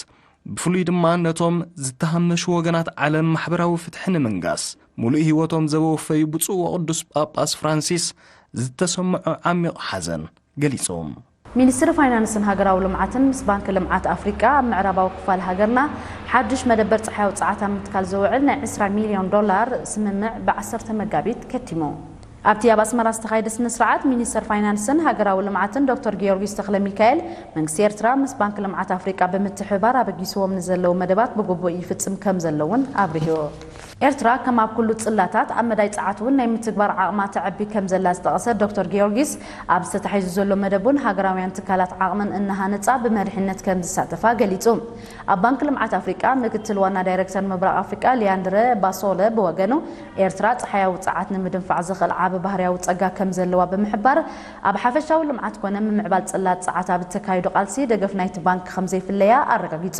ብፍሉይ ድማ ነቶም ዝተሃመሹ ወገናት ዓለም ማሕበራዊ ፍትሒ ንምንጋስ፣ ሙሉእ ህይወቶም ዘወፈዩ ብፁዕ ወቅዱስ ጳጳስ ፍራንሲስ ዝተሰምዖ ዓሚቕ ሓዘን ገሊጹ። ሚኒስትሪ ፋይናንስን ሃገራዊ ልምዓትን ምስ ባንኪ ልምዓት ኣፍሪቃ ኣብ ምዕራባዊ ክፋል ሃገርና ሓድሽ መደበር ጸሓያዊ ጸዓት ኣብ ምትካል ዝውዕል ናይ ዕስራ ሚልዮን ዶላር ስምምዕ ብዓሰርተ መጋቢት ከቲሙ። ኣብቲ ኣብ ኣስመራ ዝተኻየደ ስነ ስርዓት፣ ሚኒስተር ፋይናንስን ሃገራዊ ልምዓትን ዶክተር ጊዮርጊስ ተኽለ ሚካኤል፣ መንግስቲ ኤርትራ ምስ ባንኪ ልምዓት ኣፍሪቃ ብምትሕብባር ኣበጊስዎም ንዘለዉ መደባት ብግቡእ ይፍጽም ከም ዘሎ እውን ኣብሪሁ። ኤርትራ ከም ኣብ ኩሉ ጽላታት ኣብ መዳይ ጸዓት እውን ናይ ምትግባር ዓቕማ ተዐቢ ከም ዘላ ዝጠቐሰ ዶክተር ጊዮርጊስ፣ ኣብ ዝተታሒዙ ዘሎ መደብ እውን ሃገራውያን ትካላት ዓቕመን እናሃነጻ ብመሪሕነት ከም ዝሳተፋ ገሊጹ። ኣብ ባንኪ ልምዓት ኣፍሪቃ ምክትል ዋና ዳይረክተር ምብራቕ ኣፍሪቃ ሊያንድረ ባሶለ ብወገኑ፣ ኤርትራ ጸሓያዊ ጸዓት ንምድንፋዕ ዝኽእል ዓቢ ባህርያዊ ጸጋ ከም ዘለዋ ብምሕባር፣ ኣብ ሓፈሻዊ ልምዓት ኮነ ምምዕባል ጽላት ጸዓት ኣብ እተካይዶ ቃልሲ ደገፍ ናይቲ ባንክ ከም ዘይፍለያ ኣረጋጊጹ።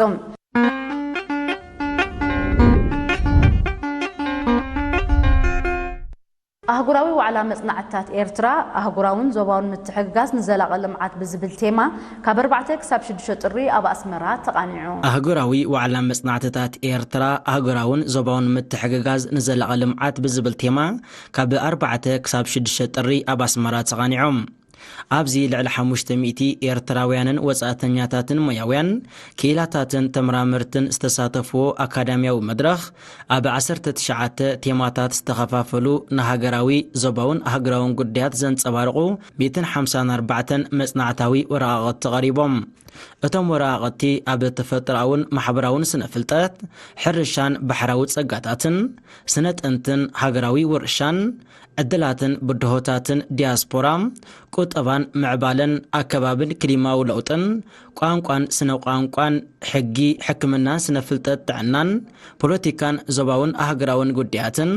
ኣህጉራዊ ዋዕላ መጽናዕትታት ኤርትራ፣ ኣህጉራውን ዞባውን ምትሕግጋዝ ንዘላቒ ልምዓት ብዝብል ቴማ፣ ካብ ኣርባዕተ ክሳብ ሽዱሽተ ጥሪ ኣብ ኣስመራ ተቓኒዑ። ኣህጉራዊ ዋዕላ መጽናዕትታት ኤርትራ፣ ኣህጉራውን ዞባውን ምትሕግጋዝ ንዘላቒ ልምዓት ብዝብል ቴማ፣ ካብ ኣርባዕተ ክሳብ ሽዱሽተ ጥሪ ኣብ ኣስመራ ተቓኒዑ። ኣብዚ ልዕሊ ሓሙሽተ ሚእቲ ኤርትራውያንን ወጻእተኛታትን ሞያውያን፣ ክኢላታትን ተመራመርትን ዝተሳተፍዎ ኣካዳሚያዊ መድረኽ፣ ኣብ ዓሰርተ ትሽዓተ ቴማታት ዝተኸፋፈሉ ንሃገራዊ፣ ዞባውን ኣህጉራውን ጉዳያት ዘንጸባርቑ ሚእትን ሓምሳን ኣርባዕተን መጽናዕታዊ ወረቓቕቲ ቀሪቦም። እቶም ወረቓቕቲ ኣብ ተፈጥሮኣውን ማሕበራውን ስነ-ፍልጠት፣ ሕርሻን ባሕራዊ ጸጋታትን፣ ስነ-ጥንትን ሃገራዊ ውርሻን፣ ዕድላትን ብድሆታትን ዲያስፖራ፣ ቁጠባን ምዕባለን፣ ኣከባብን ክሊማዊ ለውጥን፣ ቋንቋን ስነ-ቋንቋን፣ ሕጊ፣ ሕክምናን ስነ-ፍልጠት ጥዕናን፣ ፖለቲካን ዞባውን ኣህጉራውን ጉዳያትን፣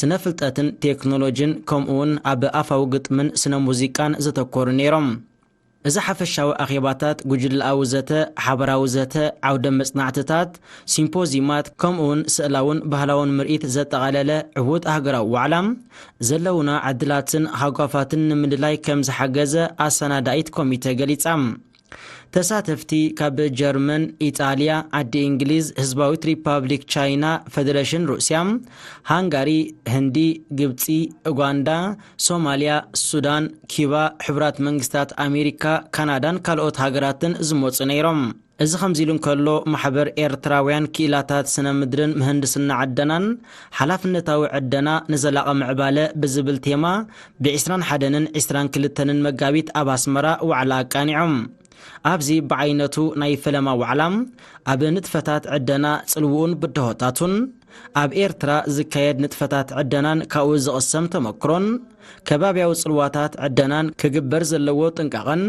ስነ-ፍልጠትን ቴክኖሎጂን፣ ከምኡውን ኣብ ኣፋዊ ግጥምን ስነ-ሙዚቃን ዘተኮሩ ነይሮም። እዚ ሓፈሻዊ ኣኼባታት፣ ጉጅለኣዊ ዘተ፣ ሓበራዊ ዘተ፣ ዓውደ መጽናዕትታት፣ ሲምፖዚዩማት፣ ከምኡውን ስእላውን ባህላውን ምርኢት ዘጠቓለለ ዕዉት ኣህጉራዊ ዋዕላ፣ ዘለዉና ዕድላትን ሃጓፋትን ንምልላይ ከም ዝሓገዘ ኣሰናዳኢት ኮሚተ ገሊጻ። ተሳተፍቲ ካብ ጀርመን፣ ኢጣልያ፣ ዓዲ እንግሊዝ፣ ህዝባዊት ሪፓብሊክ ቻይና፣ ፈደረሽን ሩስያ፣ ሃንጋሪ፣ ህንዲ፣ ግብጺ፣ ኡጋንዳ፣ ሶማልያ፣ ሱዳን፣ ኪባ፣ ሕቡራት መንግስታት ኣሜሪካ፣ ካናዳን ካልኦት ሃገራትን ዝመጹ ነይሮም። እዚ ከምዚ ኢሉ እንከሎ፣ ማሕበር ኤርትራውያን ክኢላታት ስነ ምድርን ምህንድስና ዕደናን፣ ሓላፍነታዊ ዕደና ንዘላቒ ምዕባለ ብዝብል ቴማ፣ ብዕስራን ሓደን ዕስራን ክልተን መጋቢት ኣብ ኣስመራ ዋዕላ ኣቃኒዖም። ኣብዚ ብዓይነቱ ናይ ፈለማ ዋዕላ፣ ኣብ ንጥፈታት ዕደና ጽልውኡን ብድሆታቱን፣ ኣብ ኤርትራ ዝካየድ ንጥፈታት ዕደናን ካብኡ ዝቕሰም ተመክሮን፣ ከባብያዊ ጽልዋታት ዕደናን ክግበር ዘለዎ ጥንቃቐን፣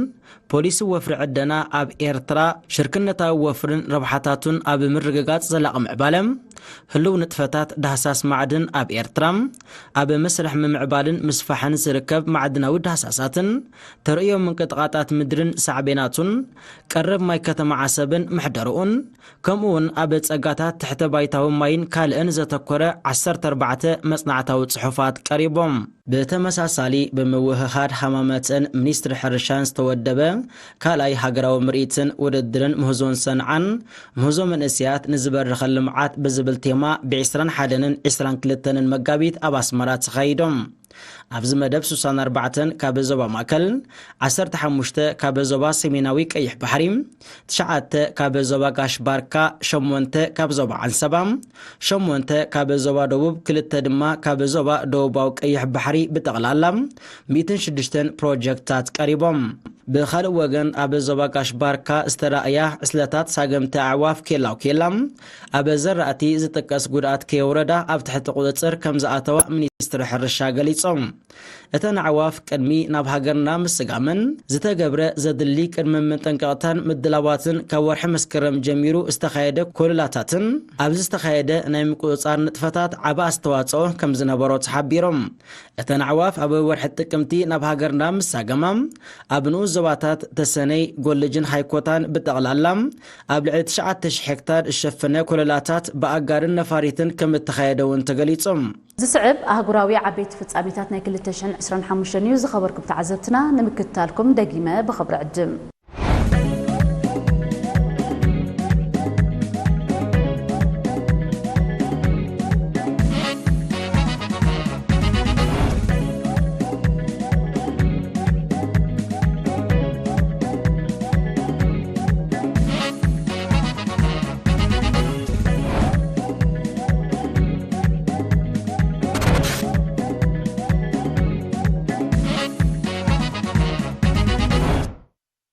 ፖሊሲ ወፍሪ ዕደና ኣብ ኤርትራ፣ ሽርክነታዊ ወፍርን ረብሓታቱን ኣብ ምርግጋጽ ዘላቒ ምዕባለ፣ ህሉው ንጥፈታት ዳህሳስ ማዕድን ኣብ ኤርትራ፣ ኣብ መስርሕ ምምዕባልን ምስፋሕን ዝርከብ ማዕድናዊ ዳህሳሳትን፣ ተርእዮ ምንቅጥቓጣት ምድርን ሳዕቤናቱን፣ ቀረብ ማይ ከተማ ዓሰብን መሕደርኡን፣ ከምኡውን ኣብ ጸጋታት ትሕተ ባይታዊ ማይን ካልእን ዘተኮረ ዓሰርተ ኣርባዕተ መጽናዕታዊ ጽሑፋት ቀሪቦም። ብተመሳሳሊ፣ ብምውህሃድ ሃማመተን ሚኒስትሪ ሕርሻን ዝተወደበ ካልኣይ ሃገራዊ ምርኢትን ውድድርን ምህዞን ሰንዓን፣ ምህዞ መንእሰያት ንዝበርኸ ልምዓት ብዝብል ቴማ፣ ብዕስራን ሓደን ዕስራን ክልተን መጋቢት ኣብ ኣስመራ ተኻይዶም። ኣብዚ መደብ፣ ስሳን ኣርባዕተን ካብ ዞባ ማእከል፣ ዓሰርተ ሓሙሽተ ካብ ዞባ ሰሜናዊ ቀይሕ ባሕሪ፣ ትሽዓተ ካብ ዞባ ጋሽ ባርካ፣ ሸሞንተ ካብ ዞባ ዓንሰባ፣ ሸሞንተ ካብ ዞባ ደቡብ፣ ክልተ ድማ ካብ ዞባ ደቡባዊ ቀይሕ ባሕሪ፣ ብጠቕላላ ሚእትን ሽዱሽተን ፕሮጀክትታት ቀሪቦም። ብኻልእ ወገን፣ ኣብ ዞባ ጋሽ ባርካ ዝተራእያ ዕስለታት ሳገምቲ ኣዕዋፍ ኬላው ኬላ፣ ኣብ ዘራእቲ ዝጥቀስ ጉድኣት ከየውረዳ ኣብ ትሕቲ ቁጽጽር ከም ዝኣተዋ ሚኒስትሪ ሕርሻ ገሊጾም። እተን ኣዕዋፍ ቅድሚ ናብ ሃገርና ምስጋመን ዝተገብረ ዘድሊ ቅድመ መጠንቀቕታን ምድላዋትን ካብ ወርሒ መስከረም ጀሚሩ ዝተኻየደ ኮለላታትን ኣብዚ ዝተኻየደ ናይ ምቁጽጻር ንጥፈታት ዓቢ ኣስተዋጽኦ ከም ዝነበሮ ተሓቢሮም። እተን ኣዕዋፍ ኣብ ወርሒ ጥቅምቲ ናብ ሃገርና ምስጋማ ኣብ ንኡስ ዞባታት ተሰነይ፣ ጎልጅን ሃይኮታን ብጠቕላላ ኣብ ልዕሊ ትሽዓተ ሽሕ ሄክታር ዝሸፈነ ኮለላታት ብኣጋርን ነፋሪትን ከም እተኻየደ እውን ተገሊጹ። ዝስዕብ ኣህጉራዊ ዓበይቲ ፍጻሜታት ናይ ክልተ ሽሕን ዕስራን ሓሙሽተን እዩ። ዝኸበርኩም ተዓዘብትና፣ ንምክትታልኩም ደጊመ ብኽብሪ ዕድም።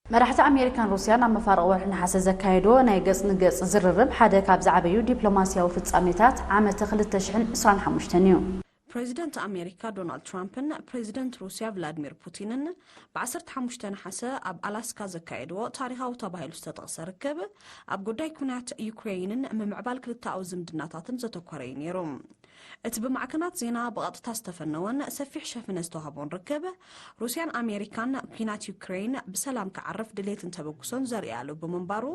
መራሕቲ ኣሜሪካን ሩስያን ኣብ መፋርቕ ወርሒ ነሓሰ ዘካየድዎ ናይ ገጽ ንገጽ ዝርርብ ሓደ ካብ ዝዓበዩ ዲፕሎማስያዊ ፍጻሜታት ዓመተ ክልተ ሽሕን ዕስራን ሓሙሽተን እዩ። ፕሬዚደንት ኣሜሪካ ዶናልድ ትራምፕን ፕሬዚደንት ሩስያ ቭላድሚር ፑቲንን ብ ዓሰርተ ሓሙሽተ ነሓሰ ኣብ ኣላስካ ዘካየድዎ ታሪኻዊ ተባሂሉ ዝተጠቕሰ ርክብ፣ ኣብ ጉዳይ ኩናት ዩክሬይንን ምምዕባል ክልተኣዊ ዝምድናታትን ዘተኮረ እዩ ነይሩ። እቲ ብማዕከናት ዜና ብቐጥታ ዝተፈነወን ሰፊሕ ሸፍነ ዝተዋህቦን ርክብ፣ ሩስያን ኣሜሪካን ኩናት ዩክሬይን ብሰላም ክዓርፍ ድሌትን ተበግሶን ዘርእያሉ ብምንባሩ፣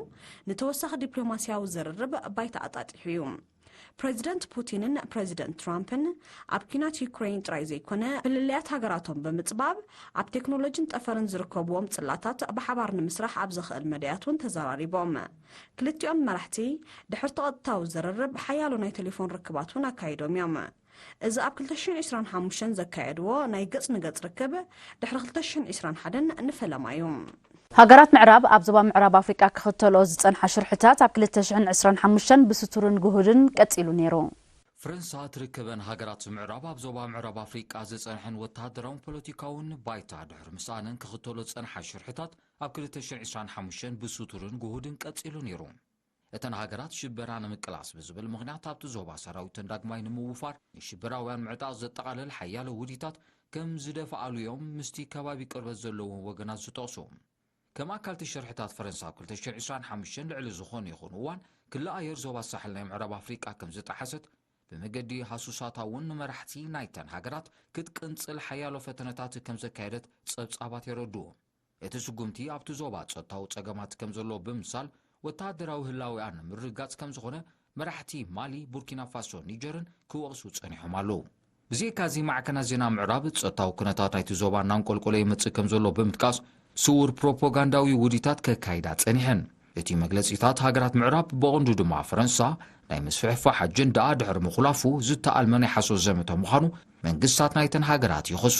ንተወሳኺ ዲፕሎማስያዊ ዝርርብ ባይታ ኣጣጢሑ እዩ። ፕሬዚደንት ፑቲንን ፕሬዚደንት ትራምፕን ኣብ ኲናት ዩክሬን ጥራይ ዘይኮነ፣ ፍልልያት ሃገራቶም ብምጽባብ፣ ኣብ ቴክኖሎጂን ጠፈርን ዝርከብዎም ጽላታት ብሓባር ንምስራሕ ኣብ ዘኽእል መዳያት እውን ተዘራሪቦም። ክልቲኦም መራሕቲ ድሕርቲ ቀጥታዊ ዝርርብ ሓያሎ ናይ ቴሌፎን ርክባት እውን ኣካይዶም እዮም። እዚ ኣብ ክልተ ሽሕን ዕስራን ሓሙሽተን ዘካየድዎ ናይ ገጽ ንገጽ ርክብ፣ ድሕሪ ክልተ ሽሕን ዕስራን ሓደን ንፈለማ እዩ። ሃገራት ምዕራብ ኣብ ዞባ ምዕራብ ኣፍሪቃ ክኽተልኦ ዝጸንሓ ሽርሕታት ኣብ ክልተ ሽሕን ዕስራን ሓሙሽተን ብስቱርን ግሁድን ቀጺሉ ነይሩ። ፈረንሳ ትርከበን ሃገራት ምዕራብ ኣብ ዞባ ምዕራብ ኣፍሪቃ ዝጸንሐን ወተሃደራውን ፖለቲካውን ባይታ ድሕሪ ምስኣነን ክኽተሎ ዝጸንሓ ሽርሕታት ኣብ ክልተ ሽሕን ዕስራን ሓሙሽተን ብስቱርን ግሁድን ቀጺሉ ነይሩ። እተን ሃገራት ሽበራ ንምቅላስ ብዝብል ምኽንያት ኣብቲ ዞባ ሰራዊተን ዳግማይ ንምውፋር ንሽበራውያን ምዕጣቕ ዘጠቓልል ሓያሎ ውዲታት ከም ዝደፍኣሉ እዮም ምስቲ ከባቢ ቅርበት ዘለዎም ወገናት ዝጠቕሱ። ከም ኣካል እቲ ሽርሕታት ፈረንሳ ኣብ ክልተ ሽሕን ዕስራን ሓሙሽተን ልዕሊ ዝኾነ ይኹን እዋን ክሊ ኣየር ዞባ ሳሕል ናይ ምዕራብ ኣፍሪቃ ከም ዝጠሓሰት ብመገዲ ሃሱሳታ እውን ንመራሕቲ ናይተን ሃገራት ክትቅንጽል ሓያሎ ፈተነታት ከም ዘካየደት ጸብጻባት የረድኡ። እቲ ስጉምቲ ኣብቲ ዞባ ጸጥታዊ ጸገማት ከም ዘሎ ብምምሳል ወተሃደራዊ ህላዌኣ ንምርግጋጽ ከም ዝኾነ መራሕቲ ማሊ፣ ቡርኪና ፋሶ፣ ኒጀርን ክወቕሱ ጸኒሖም ኣለዉ። ብዘይካዚ ማዕከናት ዜና ምዕራብ ጸጥታዊ ኩነታት ናይቲ ዞባ እናንቆልቆለ ይመጽእ ከም ዘሎ ብምጥቃስ ስዉር ፕሮፓጋንዳዊ ውዲታት ከካይዳ ጸኒሐን። እቲ መግለጺታት ሃገራት ምዕራብ ብቐንዱ ድማ ፈረንሳ ናይ ምስፍሕፋሕ ኣጀንዳኣ ድሕሪ ምኹላፉ ዝተኣልመ ናይ ሓሶት ዘመተ ምዃኑ መንግስታት ናይተን ሃገራት ይኸሱ።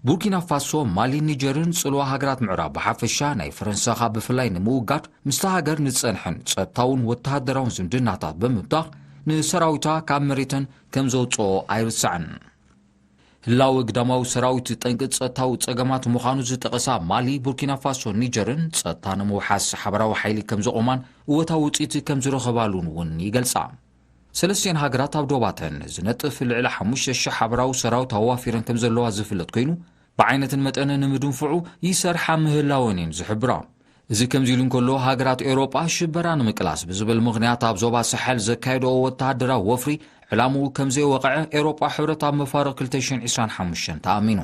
ቡርኪና ፋሶ፣ ማሊን ኒጀርን ጽልዋ ሃገራት ምዕራብ ብሓፈሻ ናይ ፈረንሳ ካብ ብፍላይ ንምውጋድ ምስታ ሃገር ንጸንሐን ጸጥታውን ወተሃደራውን ዝምድናታት ብምብታኽ ንሰራዊታ ካብ መሬተን ከም ዘውጽኦ ኣይርሳዕን። ህላወ ግዳማዊ ሰራዊት ጠንቂ ጸጥታዊ ጸገማት ምዃኑ ዝጠቐሳ ማሊ፣ ቡርኪና ፋሶን ኒጀርን ጸጥታ ንምውሓስ ሓበራዊ ሓይሊ ከም ዘቖማን እወታዊ ውጽኢት ከም ዝረኸባሉን እውን ይገልጻ። ሰለስቲኤን ሃገራት ኣብ ዶባተን ዝነጥፍ ልዕሊ ሓሙሽተ ሽሕ ሓበራዊ ሰራዊት ኣዋፊረን ከም ዘለዋ ዝፍለጥ ኮይኑ፣ ብዓይነትን መጠንን ንምድንፍዑ ይሰርሓ ምህላወን እየን ዝሕብራ። እዚ ከምዚ ኢሉ እንከሎ፣ ሃገራት ኤውሮጳ ሽበራ ንምቅላስ ብዝብል ምኽንያት ኣብ ዞባ ሳሕል ዘካየድኦ ወተሃደራዊ ወፍሪ ዕላምኡ ከም ዘይወቕዐ ኤውሮጳ ሕብረት ኣብ መፋርቕ ክልተ ሽሕን ዕስራን ሓሙሽተን ተኣሚኑ።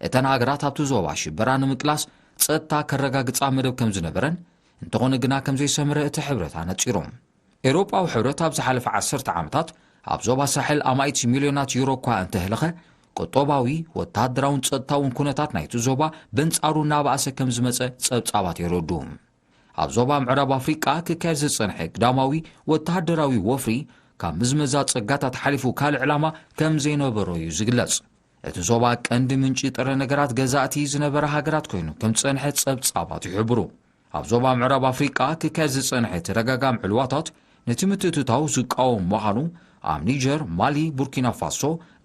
እተን ሃገራት ኣብቲ ዞባ ሽበራ ንምቅላስ ጸጥታ ከረጋግጻ መደብ ከም ዝነበረን፣ እንተኾነ ግና ከም ዘይሰመረ እቲ ሕብረት ኣነጺሩ። ኤውሮጳዊ ሕብረት ኣብ ዝሓለፈ ዓሰርተ ዓመታት ኣብ ዞባ ሳሕል ኣማኢት ሚልዮናት ዩሮ እኳ እንተህለኸ፣ ቁጠባዊ፣ ወተሃደራውን ጸጥታውን ኩነታት ናይቲ ዞባ በንጻሩ እናበኣሰ ከም ዝመጸ ጸብጻባት የረድኡ። ኣብ ዞባ ምዕራብ ኣፍሪቃ ክካየድ ዝጸንሐ ግዳማዊ ወተሃደራዊ ወፍሪ ካብ ምዝመዛ ጸጋታት ሓሊፉ ካልእ ዕላማ ከም ዘይነበሮ እዩ ዝግለጽ። እቲ ዞባ ቀንዲ ምንጪ ጥረ ነገራት ገዛእቲ ዝነበራ ሃገራት ኮይኑ ከም ዝጸንሐ ጸብጻባት ይሕብሩ። ኣብ ዞባ ምዕራብ ኣፍሪቃ ክካየድ ዝጸንሐ ተደጋጋሚ ዕልዋታት ነቲ ምትእትታው ዝቃወም ምዃኑ ኣብ ኒጀር፣ ማሊ፣ ቡርኪና ፋሶ፣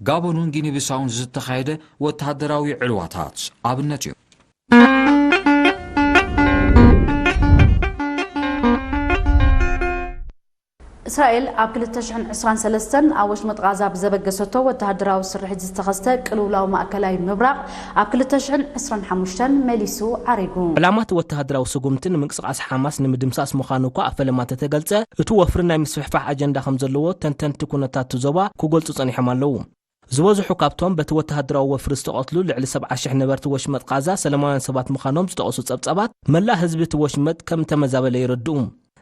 ጋቦንን ጊኒ ቢሳውን ዝተኻየደ ወተሃደራዊ ዕልዋታት ኣብነት እዩ። እስራኤል ኣብ ክልተ ሽሕን ዕስራን ሰለስተን ኣብ ወሽመጥ ቓዛ ብዘበገሰቶ ወተሃደራዊ ስርሒት ዝተኸስተ ቅልውላው ማእከላይ ምብራቕ ኣብ ክልተ ሽሕን ዕስራን ሓሙሽተን መሊሱ ዓሪጉ። ዕላማ እቲ ወተሃደራዊ ስጉምቲ ንምንቅስቓስ ሓማስ ንምድምሳስ ምዃኑ እኳ ኣብ ፈለማ እንተተገልጸ፣ እቲ ወፍሪ ናይ ምስፍሕፋሕ ኣጀንዳ ከም ዘለዎ ተንተንቲ ኩነታት እቲ ዞባ ክገልጹ ጸኒሖም ኣለዉ። ዝበዝሑ ካብቶም በቲ ወተሃደራዊ ወፍሪ ዝተቐትሉ ልዕሊ ሰብዓ ሽሕ ነበርቲ ወሽመጥ ቓዛ ሰላማውያን ሰባት ምዃኖም ዝጠቐሱ ጸብጻባት፣ መላእ ህዝቢ እቲ ወሽመጥ ከም እተመዛበለ የረድኡ።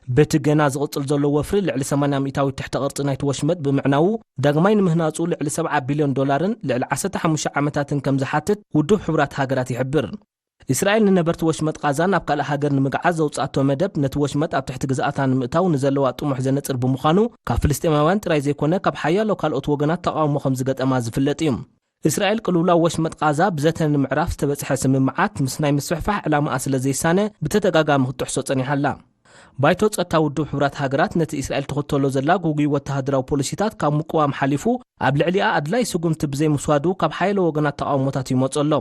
በቲ ገና ዝቕጽል ዘሎ ወፍሪ ልዕሊ ሰማንያ ሚእታዊት ትሕተ ቅርጺ ናይቲ ወሽመጥ ብምዕናዉ፣ ዳግማይ ንምህናጹ ልዕሊ ሰብዓ ቢልዮን ዶላርን ልዕሊ ዓሰርተ ሓሙሽተ ዓመታትን ከም ዝሓትት ውድብ ሕቡራት ሃገራት ይሕብር። እስራኤል ንነበርቲ ወሽመጥ ቓዛ ናብ ካልእ ሃገር ንምግዓዝ ዘውጽኣቶ መደብ ነቲ ወሽመጥ ኣብ ትሕቲ ግዝኣታ ንምእታው ንዘለዋ ጥሙሕ ዘነጽር ብምዃኑ፣ ካብ ፍልስጤማውያን ጥራይ ዘይኮነ ካብ ሓያሎ ካልኦት ወገናት ተቓውሞ ከም ዝገጠማ ዝፍለጥ እዩ። እስራኤል ቅልውላው ወሽመጥ ቓዛ ብዘተ ንምዕራፍ ዝተበጽሐ ስምምዓት ምስ ናይ ምስፍሕፋሕ ዕላማኣ ስለ ዘይሳነ ብተደጋጋሚ ክትጥሕሶ ጸኒሓ ኣላ። ባይቶ ጸጥታ ውድብ ሕቡራት ሃገራት ነቲ እስራኤል ትኽተሎ ዘላ ግጉይ ወተሃደራዊ ፖሊሲታት ካብ ምቅዋም ሓሊፉ ኣብ ልዕሊኣ ኣድላይ ስጉምቲ ብዘይምስዋዱ ካብ ሓያሎ ወገናት ተቓውሞታት ይመጾ ኣሎ።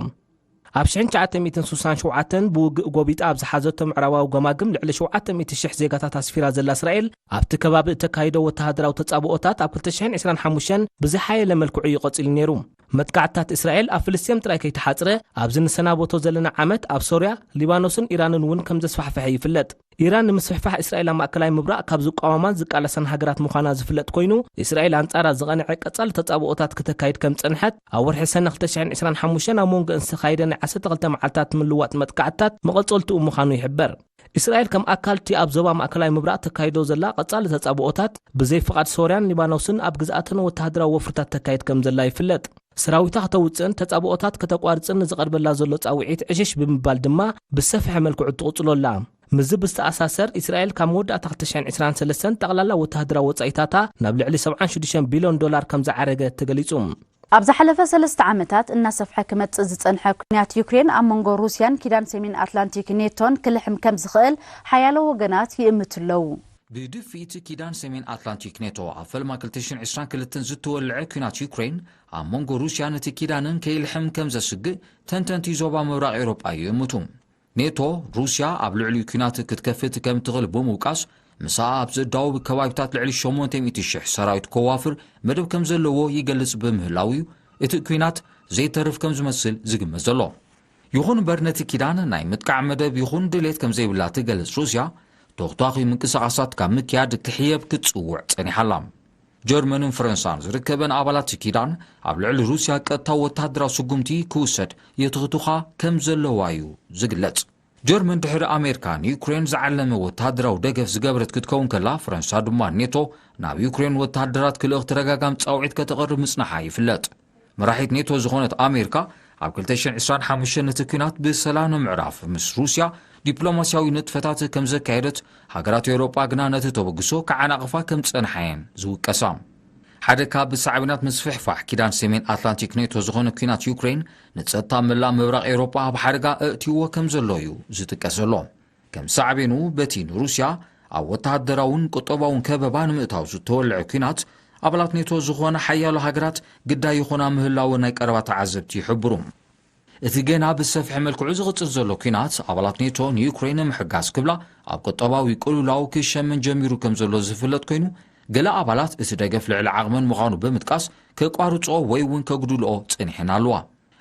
ኣብ ሽሕን ትሽዓተ ሚእትን ስሳን ሸውዓተን ብውግእ ጎቢጣ ኣብ ዝሓዘቶ ምዕራባዊ ገማግም ልዕሊ ሸውዓተ ሚእቲ ሽሕ ዜጋታት ኣስፊራ ዘላ እስራኤል ኣብቲ ከባቢ እተካይዶ ወተሃደራዊ ተጻብኦታት ኣብ ክልተ ሽሕን ዕስራን ሓሙሽተን ብዝሓየለ መልክዑ እዩ ቀጺሉ ነይሩ። መጥቃዕትታት እስራኤል ኣብ ፍልስጤም ጥራይ ከይተሓጽረ፣ ኣብዚ ንሰናበቶ ዘለና ዓመት ኣብ ሶርያ፣ ሊባኖስን ኢራንን እውን ከም ዘስፋሕፈሐ ይፍለጥ። ኢራን ንምስፍሕፋሕ እስራኤል ኣብ ማእከላይ ምብራቕ ካብ ዝቃወማን ዝቃለሳን ሃገራት ምዃና ዝፍለጥ ኮይኑ፣ እስራኤል ኣንጻራ ዝቐንዐ ቀጻሊ ተጻብኦታት ክተካይድ ከም ዝጸንሐት ኣብ ወርሒ ሰነ ክልተ ሽሕን ዕስራን ሓሙሽተን ኣብ መንጎ ዝተኻየደ ናይ ዓሰርተ ክልተ መዓልታት ምልዋጥ መጥቃዕትታት መቐጸልትኡ ምዃኑ ይሕበር። እስራኤል ከም ኣካል እቲ ኣብ ዞባ ማእከላይ ምብራቕ ተካይዶ ዘላ ቀጻሊ ተጻብኦታት፣ ብዘይ ፍቓድ ሶርያን ሊባኖስን ኣብ ግዝኣተን ወተሃደራዊ ወፍርታት ተካይድ ከም ዘላ ይፍለጥ። ሰራዊታ ከተውጽእን ተጻብኦታት ከተቋርጽን ንዝቐርበላ ዘሎ ጻውዒት ዕሽሽ ብምባል ድማ ብዝሰፍሐ መልክዑ ትቕጽሎ ኣላ። ምስዚ ብዝተኣሳሰር፣ እስራኤል ካብ መወዳእታ ክልተ ሽሕን ዕስራን ሰለስተን ጠቕላላ ወተሃደራዊ ወጻኢታታ ናብ ልዕሊ ሰብዓን ሽዱሽተን ቢልዮን ዶላር ከም ዝዓረገ ተገሊጹ። ኣብ ዝሓለፈ ሰለስተ ዓመታት እናሰፍሐ ክመጽእ ዝጸንሐ ኲናት ዩክሬን ኣብ መንጎ ሩስያን ኪዳን ሰሜን ኣትላንቲክ ኔቶን ክልሕም ከም ዝኽእል ሓያሎ ወገናት ይእምቱ ኣለዉ። ብድፍኢት ኪዳን ሰሜን ኣትላንቲክ ኔቶ ኣብ ፈልማ ክልተ ሽሕን ዕስራን ክልተን ዝተወልዐ ኲናት ዩክሬን ኣብ መንጎ ሩስያን እቲ ኪዳንን ከይልሕም ከም ዘስግእ ተንተንቲ ዞባ ምብራቕ ኤውሮጳ ይእምቱ። ኔቶ፣ ሩስያ ኣብ ልዕሊኡ ኲናት ክትከፍት ከም ትኽእል ብምውቃስ፣ ምስኣ ኣብ ዝእዳወቡ ከባቢታት ልዕሊ ሸሞንተ ሚእቲ ሽሕ ሰራዊት ከዋፍር መደብ ከም ዘለዎ ይገልጽ ብምህላው እዩ እቲ ኲናት ዘይተርፍ ከም ዝመስል ዝግመት ዘሎ። ይኹን እምበር፣ ነቲ ኪዳን ናይ ምጥቃዕ መደብ ይኹን ድሌት ከም ዘይብላ ትገልጽ ሩስያ፣ ተኹታኺ ምንቅስቓሳት ካብ ምክያድ ክሕየብ ክትጽውዕ ጸኒሓ ኣላ። ጀርመንን ፈረንሳን ዝርከበን ኣባላት ኪዳን ኣብ ልዕሊ ሩስያ ቀጥታዊ ወተሃደራዊ ስጉምቲ ክውሰድ የትኽትኻ ከም ዘለዋ እዩ ዝግለጽ። ጀርመን ድሕሪ ኣሜሪካ ንዩክሬን ዝዓለመ ወተሃደራዊ ደገፍ ዝገበረት ክትከውን ከላ፣ ፈረንሳ ድማ ኔቶ ናብ ዩክሬን ወተሃደራት ክልእኽ ተደጋጋሚ ጻውዒት ከተቕርብ ምጽናሓ ይፍለጥ። መራሒት ኔቶ ዝኾነት ኣሜሪካ ኣብ ክልተ ሽሕን ዕስራን ሓሙሽተን ነቲ ኲናት ብሰላም ንምዕራፍ ምስ ሩስያ ዲፕሎማስያዊ ንጥፈታት ከም ዘካየደት፣ ሃገራት ኤውሮጳ ግና ነቲ ተበግሶ ክዓናቕፋ ከም ዝጸንሓ እየን ዝውቀሳ። ሓደ ካብ ብሳዕቤናት ምስፍሕፋሕ ኪዳን ሰሜን ኣትላንቲክ ኔቶ ዝኾነ ኲናት ዩክሬን ንጸጥታ መላእ ምብራቕ ኤውሮጳ ኣብ ሓደጋ ኣእትይዎ ከም ዘሎ እዩ ዝጥቀስ ዘሎ። ከም ሳዕቤኑ በቲ ንሩስያ ኣብ ወተሃደራውን ቁጠባውን ከበባ ንምእታው ዝተወልዐ ኲናት ኣባላት ኔቶ ዝኾነ ሓያሎ ሃገራት ግዳይ ይኾና ምህላወን ናይ ቀረባ ተዓዘብቲ ይሕብሩ። እቲ ገና ብሰፍሐ መልክዑ ዝቕጽል ዘሎ ኲናት ኣባላት ኔቶ ንዩክሬን ንምሕጋዝ ክብላ ኣብ ቁጠባዊ ቅልውላው ክሸመን ጀሚሩ ከም ዘሎ ዝፍለጥ ኮይኑ፣ ገለ ኣባላት እቲ ደገፍ ልዕሊ ዓቕመን ምዃኑ ብምጥቃስ ከቋርጽኦ ወይ እውን ከጉድልኦ ጸኒሐን ኣለዋ።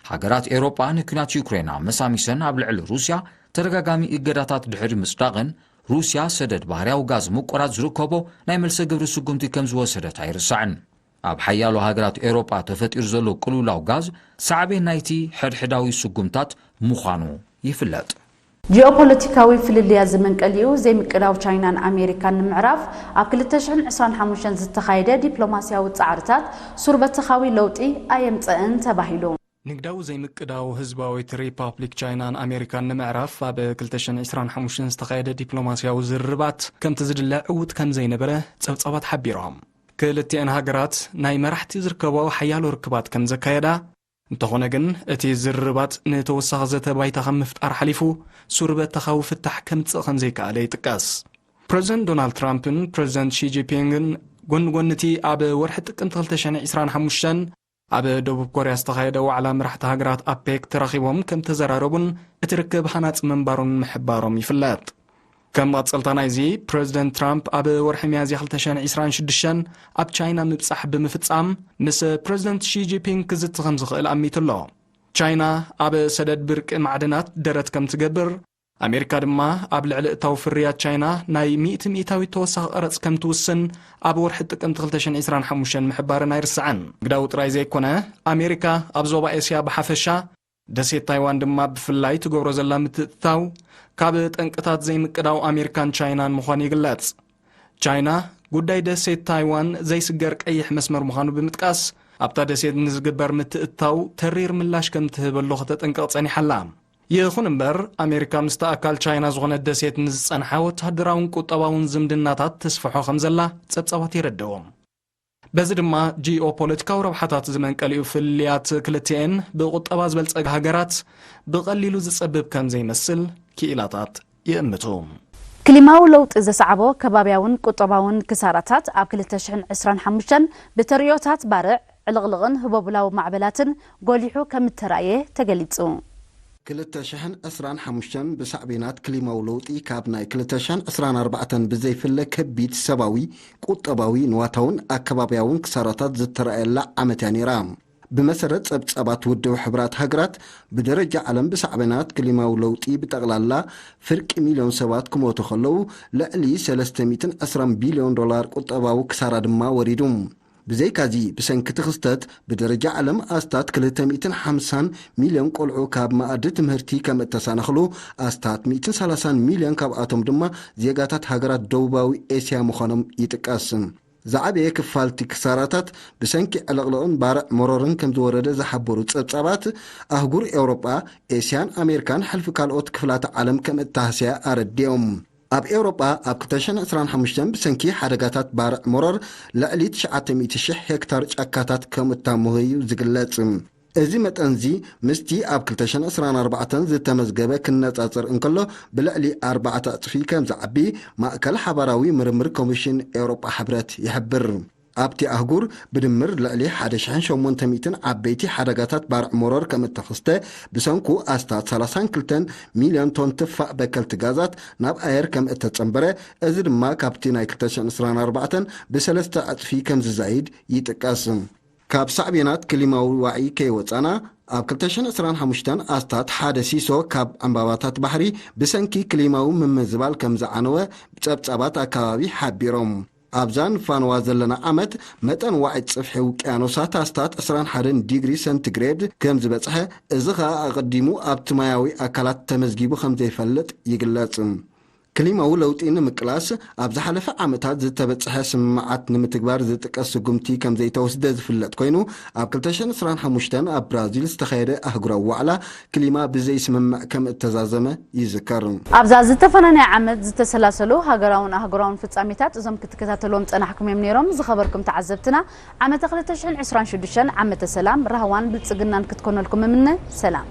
ሃገራት ኤውሮጳ ንኲናት ዩክሬን ኣመሳሚሰን ኣብ ልዕሊ ሩስያ ተደጋጋሚ እገዳታት ድሕሪ ምጽዳቕን፣ ሩስያ ሰደድ ባህርያዊ ጋዝ ምቁራጽ ዝርከቦ ናይ መልሰ ግብሪ ስጉምቲ ከም ዝወሰደት ኣይርሳዕን። ኣብ ሓያሎ ሃገራት ኤውሮጳ ተፈጢሩ ዘሎ ቅልውላው ጋዝ ሳዕቤን ናይቲ ሕድሕዳዊ ስጉምታት ምዃኑ ይፍለጥ። ጂኦፖለቲካዊ ፍልልያት ዝመንቀሊኡ ዘይምቅዳው ቻይናን ኣሜሪካን ንምዕራፍ ኣብ ክልተ ሽሕን ዕስራን ሓሙሽተን ዝተኻየደ ዲፕሎማስያዊ ጻዕርታት ሱር በተኻዊ ለውጢ ኣየምጸእን ተባሂሉ። ንግዳዊ ዘይምቅዳው ህዝባዊት ሪፓብሊክ ቻይናን ኣሜሪካን ንምዕራፍ ኣብ ክልተ ሽሕን ዕስራን ሓሙሽተን ዝተኻየደ ዲፕሎማስያዊ ዝርርባት ከምቲ ዝድለ ዕዉት ከም ዘይነበረ ጸብጻባት ሓቢሮም። ክልቲአን ሃገራት ናይ መራሕቲ ዝርከቦ ሓያሎ ርክባት ከም ዘካየዳ፣ እንተኾነ ግን እቲ ዝርርባት ንተወሳኺ ዘተ ባይታ ካብ ምፍጣር ሓሊፉ ሱር በተኻዊ ፍታሕ ከምጽእ ከም ዘይከኣለ ይጥቀስ። ፕረዚደንት ዶናልድ ትራምፕን ፕረዚደንት ሺ ጂንፒንግን ጎኒ ጎኒ እቲ ኣብ ወርሒ ጥቅምቲ ክልተ ሽሕን ዕስራን ሓሙሽተን ኣብ ደቡብ ኮርያ ዝተኻየደ ዋዕላ መራሕቲ ሃገራት ኣፔክ ተራኺቦም ከም ተዘራረቡን እቲ ርክብ ሃናጺ ምንባሩን ምሕባሮም ይፍለጥ። ከም መቐጸልታ ናይዚ፣ ፕረዚደንት ትራምፕ ኣብ ወርሒ ሚያዝያ ክልተ ሽሕን ዕስራን ሽዱሽተን ኣብ ቻይና ምብጻሕ ብምፍጻም፣ ምስ ፕረዚደንት ሺ ጂንፒንግ ክዝቲ ከም ዝኽእል ኣሚቱ ኣሎ። ቻይና ኣብ ሰደድ ብርቂ ማዕድናት ደረት ከም ትገብር፣ ኣሜሪካ ድማ ኣብ ልዕሊ እታው ፍርያት ቻይና ናይ ሚእቲ ሚእታዊት ተወሳኺ ቀረጽ ከም ትውስን ኣብ ወርሒ ጥቅምቲ ክልተ ሽሕን ዕስራን ሓሙሽተን ምሕባረን ኣይርሳዕን። ንግዳዊ ጥራይ ዘይኮነ፣ ኣሜሪካ ኣብ ዞባ ኤስያ ብሓፈሻ፣ ደሴት ታይዋን ድማ ብፍላይ ትገብሮ ዘላ ምትእትታው፣ ካብ ጠንቅታት ዘይምቅዳው ኣሜሪካን ቻይናን ምዃኑ ይግለጽ። ቻይና፣ ጉዳይ ደሴት ታይዋን ዘይስገር ቀይሕ መስመር ምዃኑ ብምጥቃስ፣ ኣብታ ደሴት ንዝግበር ምትእትታው ተሪር ምላሽ ከም ትህበሉ ከተጠንቅቕ ጸኒሓ ኣላ። ይኹን እምበር፣ ኣሜሪካ ምስቲ ኣካል ቻይና ዝኾነት ደሴት ንዝጸንሓ ወተሃደራውን ቁጠባውን ዝምድናታት ትስፍሖ ከም ዘላ ጸብጻባት የረድኡ። በዚ ድማ፣ ጂኦፖለቲካዊ ረብሓታት ዝመንቀሊኡ ፍልልያት ክልቲኤን ብቁጠባ ዝበልጸጋ ሃገራት ብቐሊሉ ዝጸብብ ከም ዘይመስል ክኢላታት ይእምቱ። ክሊማዊ ለውጢ ዘስዓቦ ከባብያውን ቁጠባውን ክሳራታት ኣብ ክልተ ሽሕን ዕስራን ሓሙሽተን ብተርእዮታት ባርዕ፣ ዕልቕልቕን ህቦብላዊ ማዕበላትን ጎሊሑ ከም እተራእየ ተገሊጹ። ክልተ ሽሕን ዕስራን ሓሙሽተን ብሳዕቤናት ክሊማዊ ለውጢ ካብ ናይ ክልተ ሽሕን ዕስራን ኣርባዕተን ብዘይፍለ ከቢድ ሰባዊ፣ ቁጠባዊ፣ ንዋታውን ኣከባብያውን ክሳራታት ዝተራእየላ ዓመት እያ ነይራ። ብመሰረት ጸብጻባት ውድብ ሕቡራት ሃገራት፣ ብደረጃ ዓለም ብሳዕቤናት ክሊማዊ ለውጢ ብጠቕላላ ፍርቂ ሚልዮን ሰባት ክሞቱ ከለዉ፣ ልዕሊ ሰለስተ ሚእትን ዕስራን ቢልዮን ዶላር ቁጠባዊ ክሳራ ድማ ወሪዱ። ብዘይካዚ፣ ብሰንኪ እቲ ክስተት፣ ብደረጃ ዓለም ኣስታት ክልተ ሚእትን ሓምሳን ሚልዮን ቆልዑ ካብ መኣዲ ትምህርቲ ከም እተሳነኽሉ፣ ኣስታት ሚእትን ሰላሳን ሚልዮን ካብኣቶም ድማ ዜጋታት ሃገራት ደቡባዊ ኤስያ ምዃኖም ይጥቀስ። ዝዓበየ ክፋልቲ ክሳራታት ብሰንኪ ዕልቕልቕን ባርዕ መሮርን ከም ዝወረደ ዝሓበሩ ጸብጻባት፣ ኣህጉር ኤውሮጳ፣ ኤስያን ኣሜሪካን ሕልፊ ካልኦት ክፍላተ ዓለም ከም እተሃስያ ኣረዲኦም። ኣብ ኤውሮጳ ኣብ ክልተ ሽሕን ዕስራን ሓሙሽተን ብሰንኪ ሓደጋታት ባርዕ መሮር ልዕሊ ትሽዓተ ሚእቲ ሽሕ ሄክታር ጫካታት ከም እታመሆ እዩ ዝግለጽ። እዚ መጠንዚ ምስቲ ኣብ ክልተ ሽሕን ዕስራን ኣርባዕተን ዝተመዝገበ ክነጻጸር እንከሎ ብልዕሊ ኣርባዕተ ዕጽፊ ከም ዝዓቢ ማእከል ሓባራዊ ምርምር ኮሚሽን ኤውሮጳ ሕብረት ይሕብር። ኣብቲ ኣህጉር ብድምር ልዕሊ ሓደ ሽሕን ሸሞንተ ሚእትን ዓበይቲ ሓደጋታት ባርዕ መሮር ከም እተኸስተ፣ ብሰንኩ ኣስታት ሰላሳን ክልተን ሚልዮን ቶን ትፋእ በከልቲ ጋዛት ናብ ኣየር ከም እተጸንበረ፣ እዚ ድማ ካብቲ ናይ ክልተ ሽሕን ዕስራን ኣርባዕተን ብሰለስተ ዕጽፊ ከም ዝዛይድ ይጥቀስ። ካብ ሳዕቤናት ክሊማዊ ዋዒ ከይወጻና፣ ኣብ ክልተ ሽሕን ዕስራን ሓሙሽተን ኣስታት ሓደ ሲሶ ካብ ዕምባባታት ባሕሪ ብሰንኪ ክሊማዊ ምምዝባል ከም ዝዓነወ ጸብጻባት ኣከባቢ ሓቢሮም። ኣብዛ ንፋነዋ ዘለና ዓመት፣ መጠን ዋዒ ጽፍሒ ውቅያኖሳት ኣስታት ዕስራን ሓደን ዲግሪ ሰንቲግሬድ ከም ዝበጽሐ፣ እዚ ኸኣ ኣቐዲሙ ኣብቲ ማያዊ ኣካላት ተመዝጊቡ ከም ዘይፈልጥ ይግለጽ። ክሊማዊ ለውጢ ንምቅላስ ኣብ ዝሓለፈ ዓመታት ዝተበጽሐ ስምምዓት ንምትግባር ዝጥቀስ ስጉምቲ ከም ዘይተወስደ ዝፍለጥ ኮይኑ፣ ኣብ ክልተ ሽሕን ዕስራን ሓሙሽተን ኣብ ብራዚል ዝተኻየደ ኣህጉራዊ ዋዕላ ክሊማ ብዘይስምምዕ ከም እተዛዘመ ይዝከር። ኣብዛ ዝተፈነነ ዓመት ዝተሰላሰሉ ሃገራውን ኣህጉራውን ፍጻሜታት እዞም ክትከታተልዎም ጸናሕኩም እዮም ነይሮም። ዝኸበርኩም ተዓዘብትና፣ ዓመተ ክልተ ሽሕን ዕስራን ሽዱሽተን ዓመተ ሰላም፣ ራህዋን ብልጽግናን ክትኮነልኩም እምነ። ሰላም።